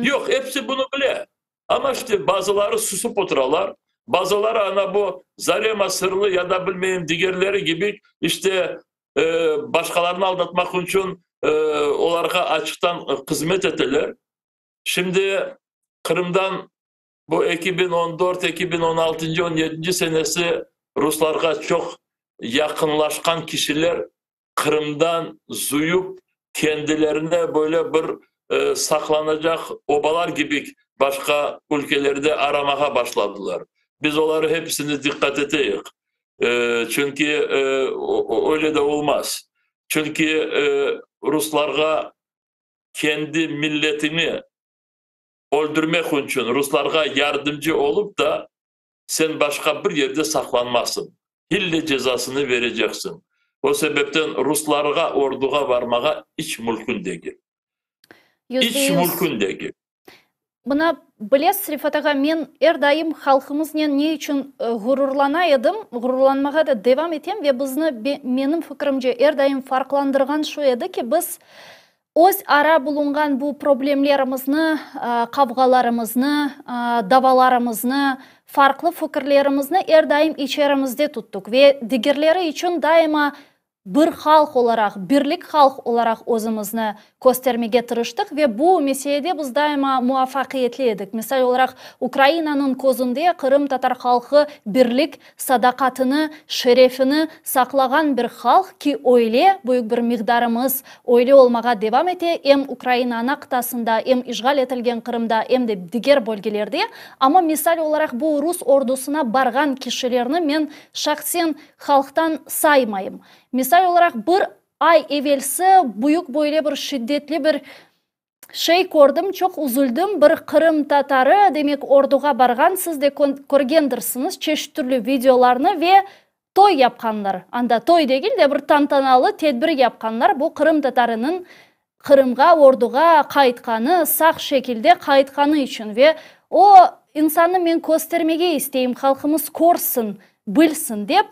Yoq, episi bunı bile. Amma işte bazıları susıp oturalar, bazıları ana bu Zarema Sırlı ya da bilmeyim digerleri kibi işte başqalarını aldatmaq içün olarğa açıqtan hızmet eteler. Şimdi Qırımdan bu 2014, 2016, 17 senesi ruslarğa çoq yaqınlaşqan kişiler Qırımdan zuyup kendilerine böyle bir saqlanacaq obalar kibi başqa ülkelerde aramağa başladılar. Biz oları hepsini diqqat eteyik. Çünki öyle de olmaz. Çünki ruslarğa kendi milletini öldürmek içün ruslarğa yardımcı olıp da sen başqa bir yerde saqlanmazsıñ. İlle cezasını bereceksiñ. O sebepten ruslarğa orduğa barmağa iç mümkün degil. İç mümkün degil. Mına bilesiz, Refat ağa, men er daim halqımıznen ne içün ğururlana edim, ğururlanmağa da devam etem ve bizni, menim fikirimce, er daim farqlandırğan şu edi ki, biz öz ara bulunğan bu problemlerimizni, qavğalarımıznı, davalarımıznı, farqlı fikirlerimizni er daim içerimizde tuttuq ve digerleri içün daima bir halq olaraq, birlik halq olaraq özümizni köstermege tırıştıq ve bu meselede biz daima muvafaqiyetli edik. Misal olaraq, Ukrainanıñ közünde qırımtatar halqı birlik, sadaqatını, şerefini saqlağan bir halq ki, öyle büyük bir miqdarımız öyle olmağa devam ete, em Ukraina ana qıtasında, em işğal etilgen Qırımda, em de diger bölgelerde. Amma misal olaraq bu rus ordusına barğan kişilerni men şahsen halqtan saymayım. Misal olaraq, bir ay evelsi büyük böyle bir şiddetli bir şey kördim, çoq üzüldim, bir qırımtatarı, demek, orduğa barğan, siz de körgendirsiñiz çeşit türlü videolarnı ve toy yapqanlar. Anda toy degil de, bir tantanalı tedbir yapqanlar, bu qırımtatarınıñ Qırımğa, orduğa qaytqanı, sağ şekilde qaytqanı içün. Ve o insannı men köstermege isteyim, halqımız körsin, bilsin dep.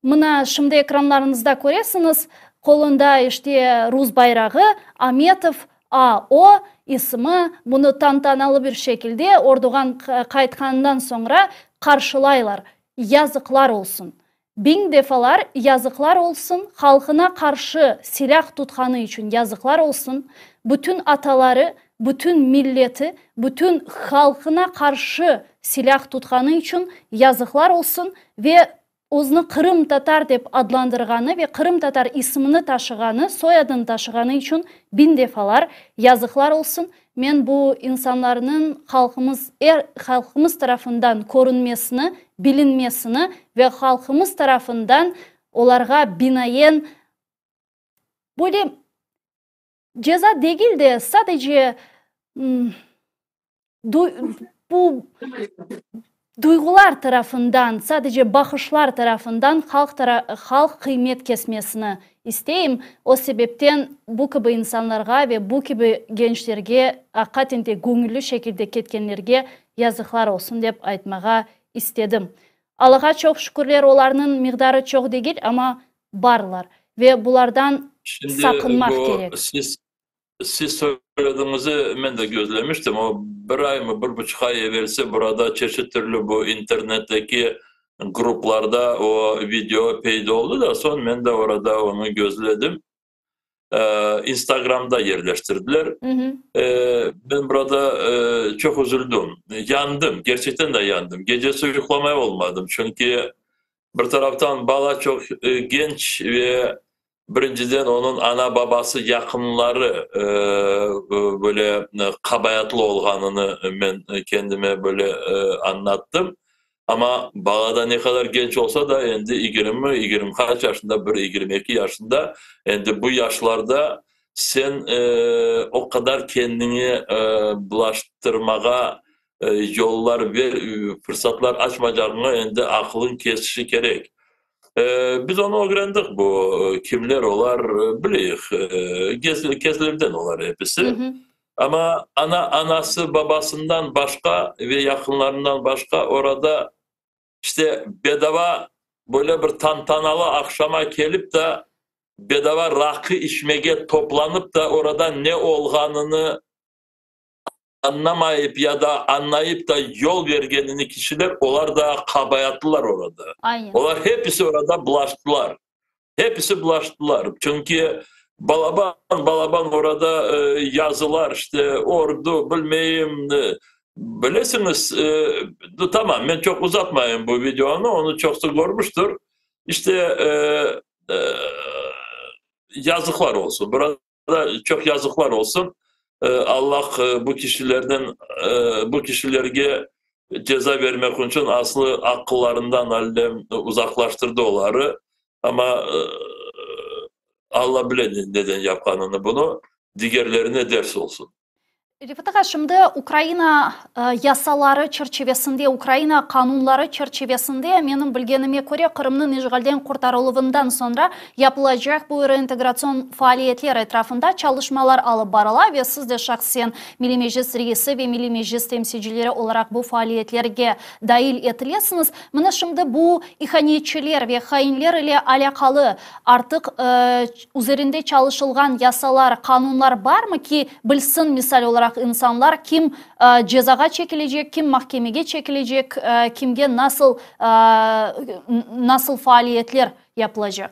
Mına şimdi ekranlarıñızda köresiñiz, qolunda işte rus bayrağı, Ametov A.O. ismi, bunı tantanalı bir şekilde orduğan qaytqanından soñra qarşılaylar. Yazıqlar olsun! Biñ defalar yazıqlar olsun, halqına qarşı silâh tutqanı içün yazıqlar olsun, bütün ataları, bütün milleti, bütün halqına qarşı silâh tutqanı içün yazıqlar olsun ve özüni qırımtatar dep adlandırğanı ve qırımtatar ismini taşığanı, soyadını taşığanı içün biñ defalar yazıqlar olsun. Men bu insanlarnıñ halqımız er halqımız tarafından körünmesini, bilinmesini ve halqımız tarafından olarğa binaen böyle ceza degil de, sadece bu duyğular tarafından, sadece baqışlar tarafından halq halq qıymet kesmesini isteyim. O sebepten bu kibi insanlarğa ve bu kibi gençlerge, aqiqaten de göñülli şekilde ketkenlerge yazıqlar olsun dep aytmağa istedim. Allağa çoq şükürler, olarnıñ miqdarı çoq degil, amma barlar ve bulardan Şimdi saqınmaq bu kerek. siz siz söylediğinizi men de gözlemiştim. O bir ay mı, bir buçuq ay evelsi burada çeşit türlü bu internetteki gruplarda o video peyda oldı da, soñ men de orada onı gözledim. Instagramda yerleştirdiler. Ben burada çoq üzüldim, yandım, gerçekten de yandım. Gecesi yuqlamay olmadım, çünki bir taraftan bala çoq genç ve birinciden onıñ ana-babası, yaqınları böyle qabaatlı olğanını men kendime böyle añlattım. Amma bala da ne qadar genç olsa da, endi yigirmi, yigirmi qaç yaşında, bir 22 yaşında, endi bu yaşlarda sen o qadar kendiñi bulaştırmağa yollar ver, fırsatlar açmaycağıña endi aqılıñ kesişi kerek. Biz onı ögrendik, bu kimler olar, bileyik, Kezlevden olar episi. Amma ana, anası, babasından başqa ve yaqınlarından başqa orada işte bedava böyle bir tantanalı aqşama kelip da bedava raqı içmege toplanıp da orada ne olğanını añlamayıp ya da añlayıp da yol bergenini kişiler, olar da qabaatlılar orada. Aynen. Olar hepisi orada bulaştılar. Hepisi bulaştılar. Çünki balaban, balaban orada yazılar, işte, ordu, bilmeyim, bilesiñiz, tamam, men çoq uzatmayım bu videonı, onı çoqsu körmüştir. İşte, yazıqlar olsun. Burada çoq yazıqlar olsun. Allah bu kişilerden, bu kişilerge ceza vermek içün aslı aqıllarından allem uzaqlaştırdı oları. Amma Alla bile neden yapqanını bunı, digerlerine ders olsun. Refat ağa, şimdi Ukraina yasaları çerçivesinde, Ukraina qanunları çerçivesinde, menim bilgenime köre, Qırımnıñ işğalden qurtarıluvından soñra yapılacaq bu reintegratsion faaliyetler etrafında çalışmalar alıp barıla ve siz de şahsen Milliy Meclis reisi ve Milliy Meclis temsilcileri olaraq bu faaliyetlerge dail etilesiñiz. Mına şimdi bu ihanetçiler ve hainler ile alâqalı artıq üzerinde çalışılğan yasalar, qanunlar barmı ki, bilsin, misal olaraq, insanlar, kim cezağa çekilecek, kim mahkemege çekilecek, kimge nasıl nasıl faaliyetler yapılacaq?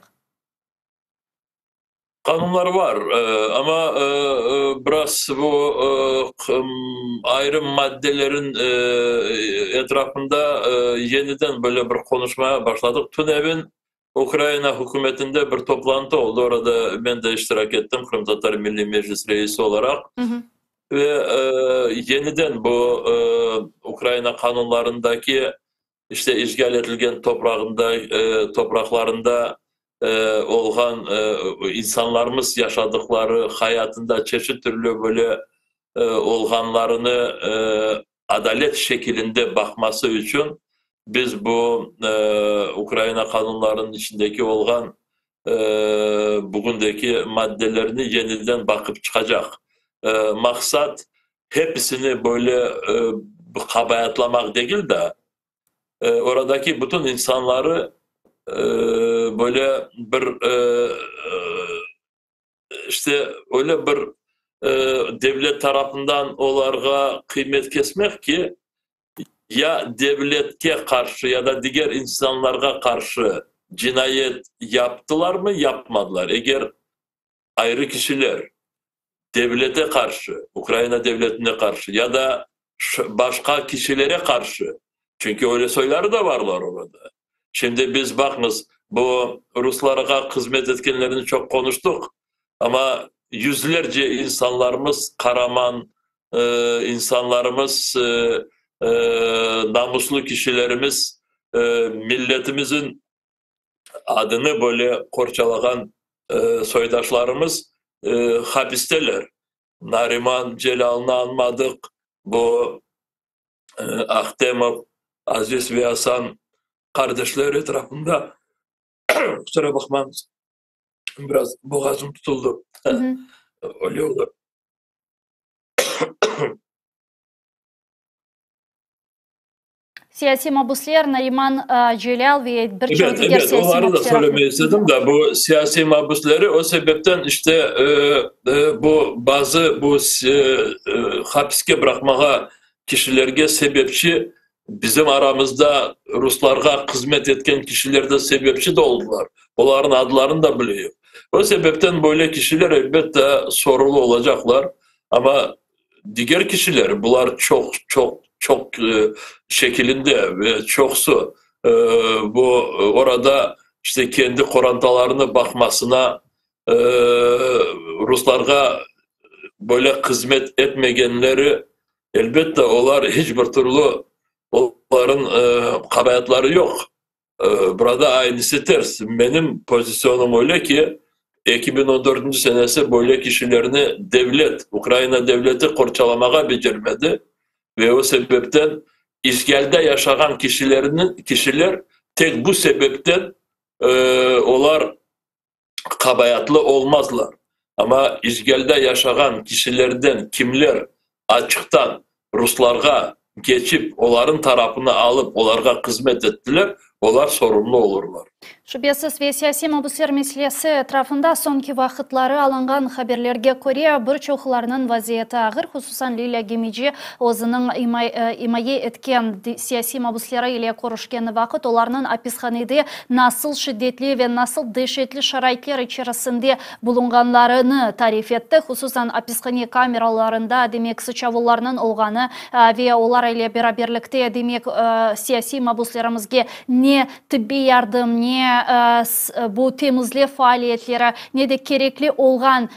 Qanunlar var, amma biraz bu ayrı maddelerin etrafında yeniden böyle bir qonuşmaya başladıq. Tünevin Ukraina hükümetinde bir toplantı oldı, orada men de iştirak ettim Qırımtatar Milliy Meclis reisi olaraq. Ve yeniden bu Ukraina qanunlarındaki işte işğal etilgen toprağında, topraqlarında olğan insanlarımız yaşadıqları hayatında çeşit türlü böyle olğanlarını adalet şekilinde baqması içün biz bu Ukraina qanunlarınıñ içindeki olğan bugündeki maddelerni yeniden baqıp çıqacaq. Maqsat hepisini böyle qabaatlamaq degil de, oradaki bütün insanları böyle bir işte öyle bir devlet tarafından olarğa qıymet kesmek ki, ya devletke qarşı ya da diger insanlarğa qarşı cinayet yaptılarmı, yapmadılar. Eger ayrı kişiler. devlete qarşı, Ukraina devletine qarşı ya da başqa kişilere qarşı, çünki öyle soyları da barlar orada. Şimdi biz, baqıñız, bu ruslarğa hızmet etkenlerini çoq qonuştıq, amma yüzlerce insanlarımız, qaraman insanlarımız, namuslı kişilerimiz, milletimizin adını böyle qorçalağan soydaşlarımız hapisteler. Nariman Celâlnı añmadıq, bu Ahtemov, Aziz ve Asan qardeşler etrafında, kusura baqmañız, biraz boğazım tutuldı, öyle oldı. Siyasiy mabusler Nariman Celâl ve bir çoq Evet, diger evet, siyasiy oları da mabusler söylemeyi istedim da, bu siyasiy mabusleri o sebepten işte bu bazı bu hapiske bıraqmağa kişilerge sebepçi bizim aramızda ruslarğa hızmet etken kişiler de sebepçi de oldılar. Olarnıñ adlarını da bileyik. O sebepten böyle kişiler elbette sorulu olacaqlar, amma Diger kişiler, bular çoq, çoq, çoq şekilinde ve çoqsu bu orada işte kendi qorantalarını baqmasına, ruslarğa böyle hızmet etmegenleri, elbette, olar hiç bir türlü olarıñ qabaatları yoq. Burada aynısı ters. Menim pozisyonım öyle ki, 2014 senesi böyle kişilerni devlet, Ukraina devleti qorçalamağa becermedi ve o sebepten işğalde yaşağan kişilerniñ, kişiler tek bu sebepten olar qabaatlı olmazlar. Amma işğalde yaşağan kişilerden kimler açıqtan ruslarğa keçip, olarnıñ tarafını alıp, olarğa hızmet ettiler, olar sorumlu olurlar. Şübesiz, ve siyasiy mabüsler meselesi etrafında soñki vaqıtları alınğan haberlerge köre, bir çoqlarınıñ vaziyeti ağır, hususan Lilâ Gemeci özüniñ imaye etken siyasiy mabüsleri ile körüşkeni vaqıt olarnıñ apishanede nasıl şiddetli ve nasıl deşetli şaraitler içerisinde bulunğanlarını tarif etti, hususan apishane kameralarında, demek, sıçavullarnıñ olğanı ve olar ile beraberlikte, demek, siyasiy mabüslerimizge ne tibbiy yardım, ne bu temizlev faaliyetleri, ne de kerekli olğan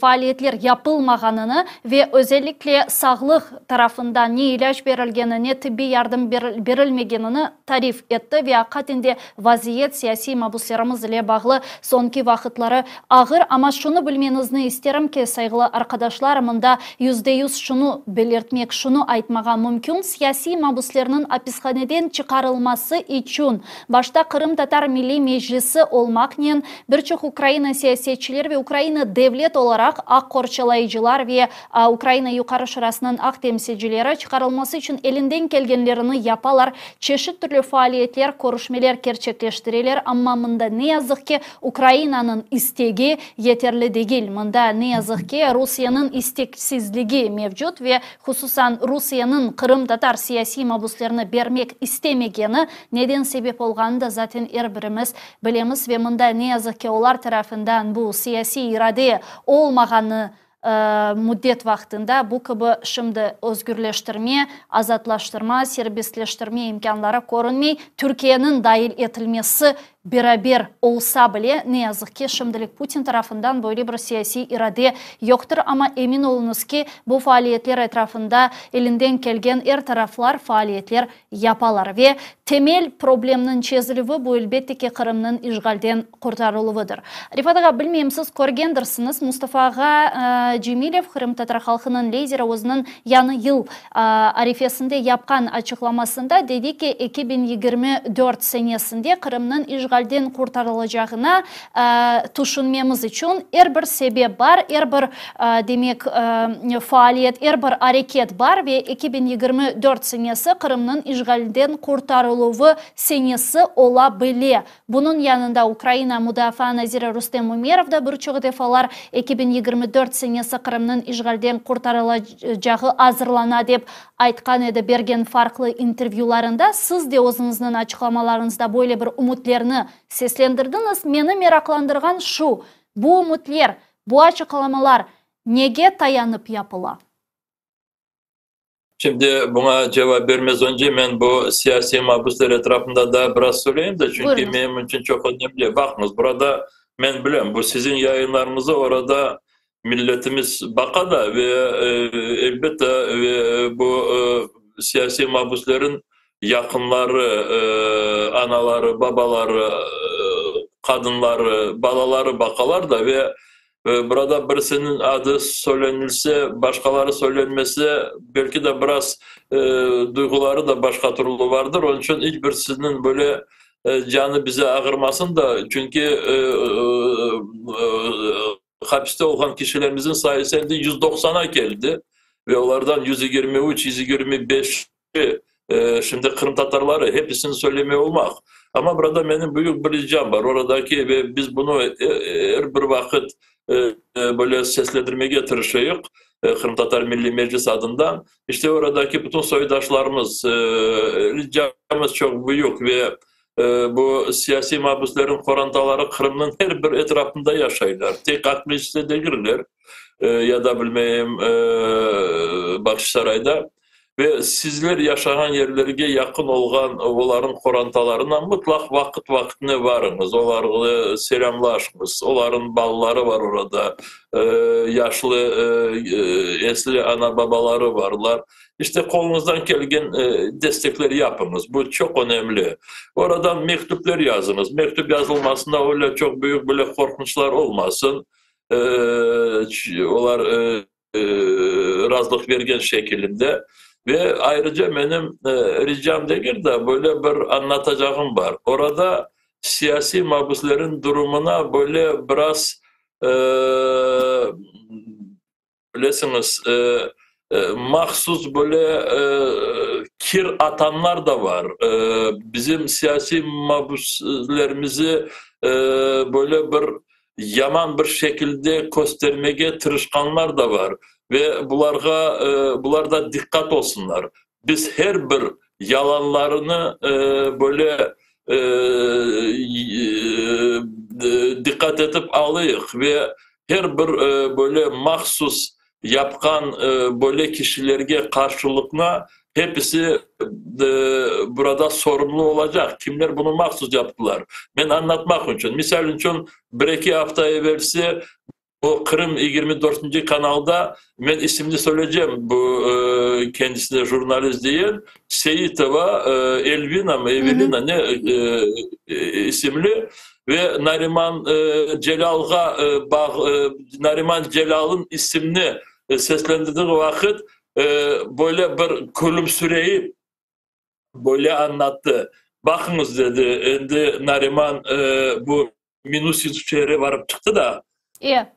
faaliyetler yapılmağanını ve özellikle sağlıq tarafından ne ilâc berilgeni, ne tibbiy yardım berilmegenini tarif etti ve aqiqaten de vaziyet siyasiy mabuslerimiz ile bağlı soñki vaqıtları ağır. Amma şunı bilmeñizni isterim ki, sayğılı arqadaşlar, mında %100 şunı belirtmek, şunı aytmağa mümkün, siyasiy mabuslerniñ apishaneden çıqarılması içün başta Qırımtatar Milliy Meclisi olmaqnen bir çoq Ukraina siyasetçileri ve Ukraina devlet olaraq aq qorçalayıcılar ve Ukraina Yuqarı Şurasınıñ aq temsilcileri çıqarılması içün elinden kelgenlerini yapalar, çeşit türlü faaliyetler, körüşmeler kerçekleştireler, amma mında ne yazıq ki, Ukrainanıñ istegi yeterli degil. Mında, ne yazıq ki, Rusiyeniñ isteksizligi mevcut ve hususan Rusiyeniñ qırımtatar siyasiy mabuslerini bermek istemegeni neden sebep olğanını da zaten er birimiz bilemiz ve mında, ne yazıq ki, olar tarafından bu siyasiy irade olmağanı müddet vaqtında bu kibi şimdi özgürleştirme, azatlaştırma, serbestleştirme imkânları körünmey. Türkiyeniñ dail etilmesi beraber olsa bile, ne yazıq ki, şimdilik Putin tarafından böyle bir siyasiy irade yoqtır. Amma emin oluñız ki, bu faaliyetler etrafında elinden kelgen er taraflar faaliyetler yapalar. Ve temel problemniñ çezilüvi, bu, elbette ki, Qırımnıñ işğalden qurtarıluvıdır. Refat ağa, bilmeyim, siz körgendirsiñiz, Mustafa ağa Cemilev, qırımtatar halqınıñ lideri, özüniñ yañı yıl arifesinde yapqan açıqlamasında dedi ki, 2024 senesinde Qırımnıñ işğalden qurtarılacağına tüşünmemiz içün er bir sebep bar, er bir, demek, faaliyet, er bir areket bar ve 2024 senesi Qırımnıñ işğalden qurtarıluvı senesi ola bile. Bunıñ yanında Ukraina Mudafaa naziri Rustem Umerov da bir çoq defalar 2024 senesi Qırımnıñ işğalden qurtarılacağı azırlana dep aytqan edi bergen farqlı intervyularında. Siz de özüñizniñ açıqlamalarıñızda böyle bir ümütlerni seslendirdiñiz. Meni meraqlandırğan şu, bu ümütler, bu açıqlamalar. Nege tayanıp yapıla? Şimdi buña cevap bermez önce men bu siyasiy mabüsler etrafında daa biraz söyleyim de, çünki menim içün çoq önemli. Baqıñız, burada men bilem, bu siziñ yayınlarıñızı orada milletimiz baqa da ve elbette ve bu siyasiy mabüslerin yaqınları, anaları, babaları, qadınları, balaları baqalar da ve Burada birisiniñ adı söylenilse, başqaları söylenmese, belki de biraz duyğuları da başqa türlü vardır. Onıñ içün iç birisiniñ böyle canı bize ağırmasın da, çünki hapiste olğan kişilerimizniñ sayısı endi 190-a keldi ve olardan 123, 125 Şimdi qırımtatarları, hepisini söylemey olmaq. Amma burada menim büyük bir ricam bar, oradaki ve biz bunı er bir vaqıt böyle seslendirmege tırışayıq Qırımtatar Milliy Meclis adından. İşte oradaki bütün soydaşlarımız, ricamız çoq büyük ve bu siyasiy mabüslerniñ qorantaları Qırımnıñ her bir etrafında yaşaylar, tek Aqmescitte degiller ya da bilmeyim Bağçasarayda. Ve sizler yaşağan yerlerge yaqın olğan olarnıñ qorantalarına mıtlaq vaqıt-vaqıtına varıñız, olarnı selâmlaşıñız. Olarnıñ balaları var orada, yaşlı, esli ana-babaları varlar. İşte, qoluñızdan kelgen destekler yapıñız, bu çoq önemli. Oradan mektüpler yazıñız. Mektüp yazılmasında öyle çoq büyük böyle qorqunçlar olmasın. Olar razılıq bergen şekilinde. Ve ayrıca menim ricam degil de, böyle bir añlatacağım bar. Orada siyasiy mabüslerin durumına böyle biraz, bilesiñiz, mahsus böyle kir atanlar da bar. Bizim siyasiy mabüslerimizi böyle bir yaman bir şekilde köstermege tırışqanlar da bar ve bularğa bular da diqqat olsunlar. Biz her bir yalanlarını böyle diqqat etip alayıq ve her bir böyle mahsus yapqan böyle kişilerge qarşılıqnı hepisi burada sorumlu olacaq. Kimler bunı mahsus yaptılar? Men añlatmaq içün, misal içün, bir-eki afta evelsi bu Qırım 24-nci kanalda, men isimni söyleycem, bu kendisine jurnalist deyen, Seitova Elvina mı, Evelina ne isimli ve Nariman Celâlğa bağ, Nariman Celâlnıñ isimni seslendirdiği vaqıt böyle bir külümsüreyip böyle añlattı, Baqıñız, dedi, endi Nariman bu Minusinsk şeeri barıp çıqtı da. E.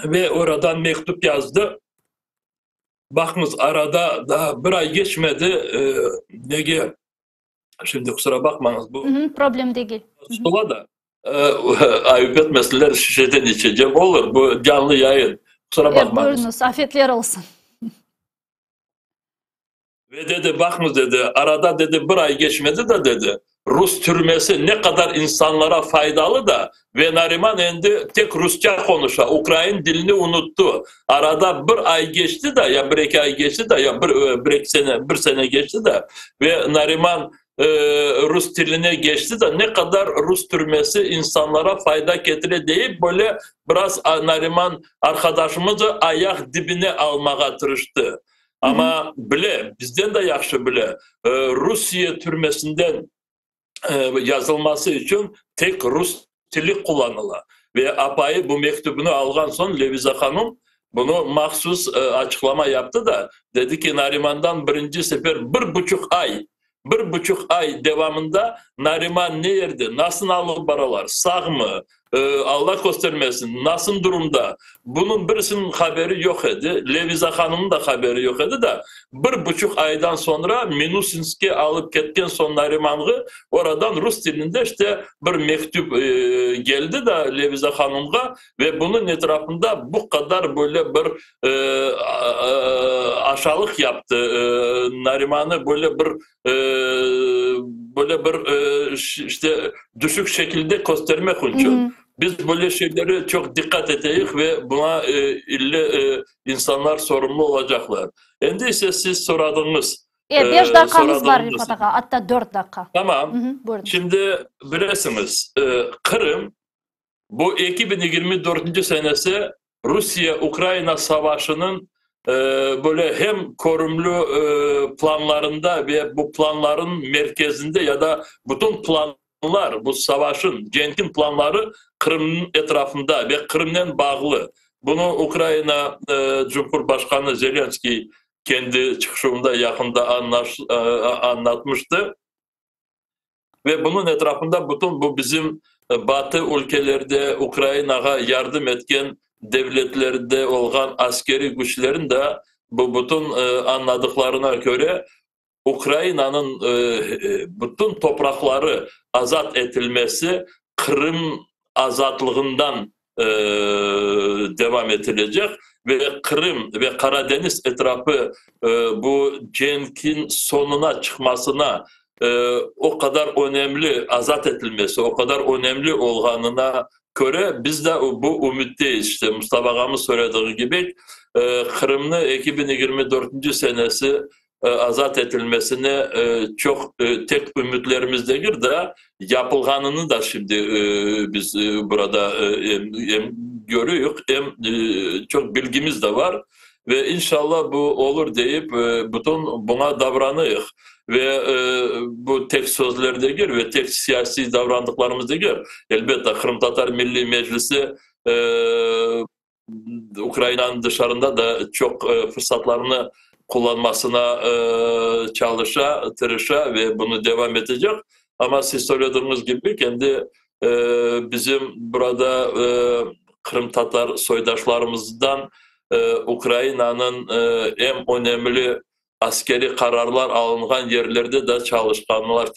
Ve oradan mektüp yazdı. Baqıñız, arada daa bir ay geçmedi, nege, şimdi qusura baqmañız, bu Problem degil. Ola da, ayıp etmesinler, şişeden içecem, olur, bu canlı yayın, qusura baqmañız. Buyurıñız, afiyetler olsun. Ve dedi, baqıñız, dedi, arada, dedi, bir ay geçmedi de, dedi, rus türmesi ne qadar insanlara faydalı da, ve Nariman endi tek rusça qonuşa, ukrain dilini unuttı. Arada bir ay geçti da, ya bir-eki ay geçti da, ya bir, bir-eki sene, bir sene geçti da, ve Nariman rus tiline geçti da, ne qadar rus türmesi insanlara fayda ketire deyip, böyle biraz Nariman arqadaşımızı ayaq dibine almağa tırıştı. Amma bile, bizden de yahşı bile, Rusiye türmesinden yazılması içün tek rus tili qullanıla. Ve apayı bu mektübni alğan soñ Leviza hanım bunı mahsus açıqlama yaptı da, dedi ki, Narimandan birinci sefer bir buçuq ay, bir buçuq ay devamında Nariman ne yerde, nasıl alıp baralar, sağmı, Alla köstermesin, nasıl durumda, bunıñ birisiniñ haberi yoq edi, Leviza hanımnıñ da haberi yoq edi da, bir buçuq aydan soñra Minusinskke alıp ketken soñ Narimanğı, oradan rus tilinde işte bir mektüp keldi da Leviza hanımğa ve bunıñ etrafında bu qadar böyle bir aşalıq yaptı, Narimanı böyle bir böyle bir işte düşük şekilde köstermek içün. Biz böyle şeylere çoq diqqat eteyik ve buña ille insanlar sorumlu olacaqlar. Endi ise siz soradıñız. 5 daqqamız bar, Refat ağa, atta 4 daqqa. Tamam. Şimdi bilesiñiz, Qırım bu 2024 senesi Rusiye-Ukrayina savaşınıñ böyle hem körümli planlarında ve bu planların merkezinde ya da bütün planlar, bu savaşın, cenkin planları Qırımnıñ etrafında ve Qırımnen bağlı. Bunı Ukrayina Cumhurbaşqanı Zelenskiy kendi çıqışında yaqında añlatmıştı. Ve bunıñ etrafında bütün bu bizim Batı ülkelerde Ukrainağa yardım etken devletlerde olğan askeriy küçlerin de bu bütün añladıqlarına köre Ukrainanıñ bütün topraqları azat etilmesi Qırım azatlığından devam etilecek ve Qırım ve Qara deñiz etrafı bu cenkin soñuna çıqmasına o qadar önemli azat etilmesi o qadar önemli olğanına köre biz de bu ümütteyiz. İşte Mustafa ağamız söylediği kibi Qırımnı 2024 senesi azat etilmesine çoq tek ümütlerimiz degil de, yapılğanını da şimdi biz burada em görüyük, em çoq bilgimiz de var. Ve inşallah bu olur deyip, bütün buña davranıyıq. Ve bu tek sözler degil ve tek siyasiy davrandıqlarımız degil. Elbette, Qırımtatar Milliy Meclisi Ukrainanıñ dışarında da çoq fırsatlarnı qullanmasına çalışa, tırışa ve bunı devam etecek. Amma siz söylediğiñiz kibi, kendi bizim burada qırımtatar soydaşlarımızdan Ukrainanıñ eñ önemli Askeriy qararlar alınğan yerlerde de çalışqanlar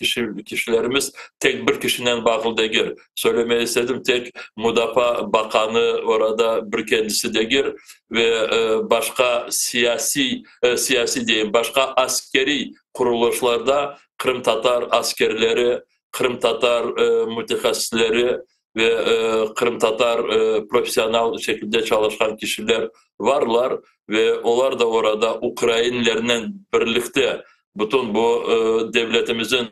kişilerimiz tek bir kişinen bağlı degil. Söylemeye istedim, tek Mudafaa baqanı orada bir kendisi degil ve başqa siyasiy, siyasiy deyim, başqa askeriy qurulışlarda qırımtatar askerleri, qırımtatar mütehassisleri ve qırımtatar professional şekilde çalışqan kişiler varlar ve olar da orada ukrainlernen birlikte bütün bu devletimizin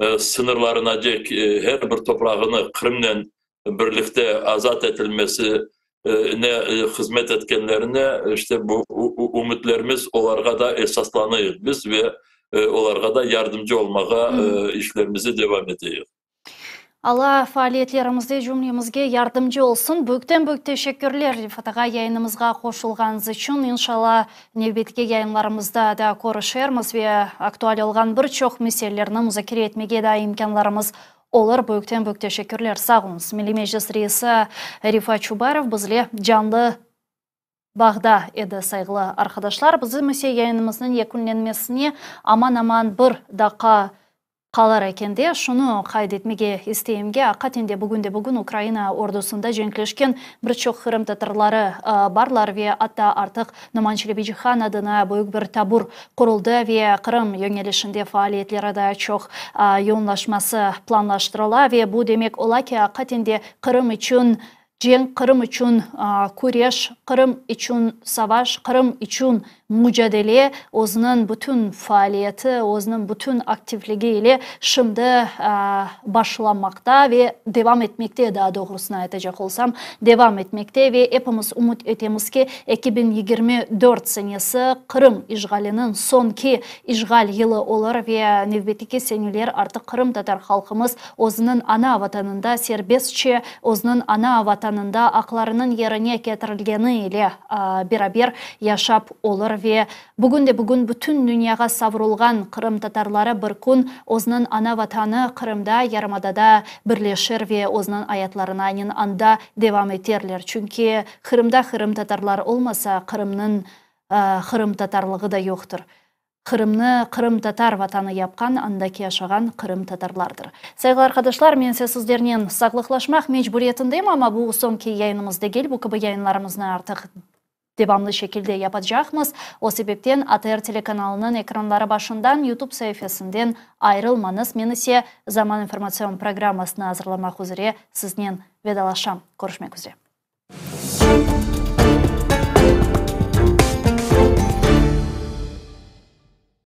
sıñırlarınacek her bir toprağını Qırımnen birlikte azat etilmesine hızmet etkenlerine işte bu ümütlerimiz olarğa da esaslanıyıq biz ve olarğa da yardımcı olmağa işlerimizi devam eteyik. Alla faaliyetlerimizde cümlemizge yardımcı olsun. Büyükten-büyük teşekkürler, Refat ağa, yayınımızğa qoşulğanıñız içün. İnşalla, nevbetki yayınlarımızda da körüşermiz ve aktual olğan bir çoq meselelerni muzakere etmege da imkânlarımız olur. Büyükten-büyük teşekkürler. Sağ oluñız. Milliy Meclis reisi Refat Çubarov bizle canlı bağda edi, sayğılı arqadaşlar. Bizim ise yayınımıznıñ yekünlenmesine aman-aman bir daqqa Qalar ekende, şunı qayd etmege isteyim ki, aqiqaten de bugünde-bugün Ukraina ordusında cenkleşken bir çoq qırımtatarları barlar ve atta artıq Noman Çelebicihan adına büyük bir tabur quruldı ve Qırım yöñelişinde faaliyetleri daa çoq yoğunlaşması planlaştırıla ve bu demek ola ki, aqiqaten de Qırım içün Cenk, Qırım içün küreş, Qırım içün savaş, Qırım içün mucadele özüniñ bütün faaliyeti, özüniñ bütün aktivligi ile şimdi başlanmaqta ve devam etmekte, daa doğrusını aytacaq olsam, devam etmekte ve epimiz ümüt etemiz ki, 2024 senesi Qırım işğaliniñ soñki işğal yılı olur ve nevbetteki seneler artıq qırımtatar halqımız özüniñ ana Vatanında serbestçe, özüniñ ana Vatanında aqlarınıñ yerine ketirilgeni ile beraber yaşap olur ve bugün de bugün bütün dünyağa savrulğan qırımtatarları bir kün özüniñ ana Vatanı Qırımda, yarımadada birleşir ve özüniñ ayatlarını aynen anda devam eterler. Çünki Qırımda qırımtatarlar olmasa, Qırımnıñ qırımtatarlığı da yoqtır. Qırımnı qırımtatar vatanı yapqan andaki yaşağan qırımtatarlardır. Sayğılı arqadaşlar, men ise sizlernen sağlıqlaşmaq mecburiyetindeyim, amma bu soñki yayınımız degil, bu kibi yayınlarımıznı artıq. Devamlı şekilde yapacaqmız. O sebepten ATR telekanalınıñ ekranları başından, YouTube saifesinden ayırılmañız. Men ise Zaman informatsion programmasını azırlamaq üzre siznen vedalaşam. Körüşmek üzre.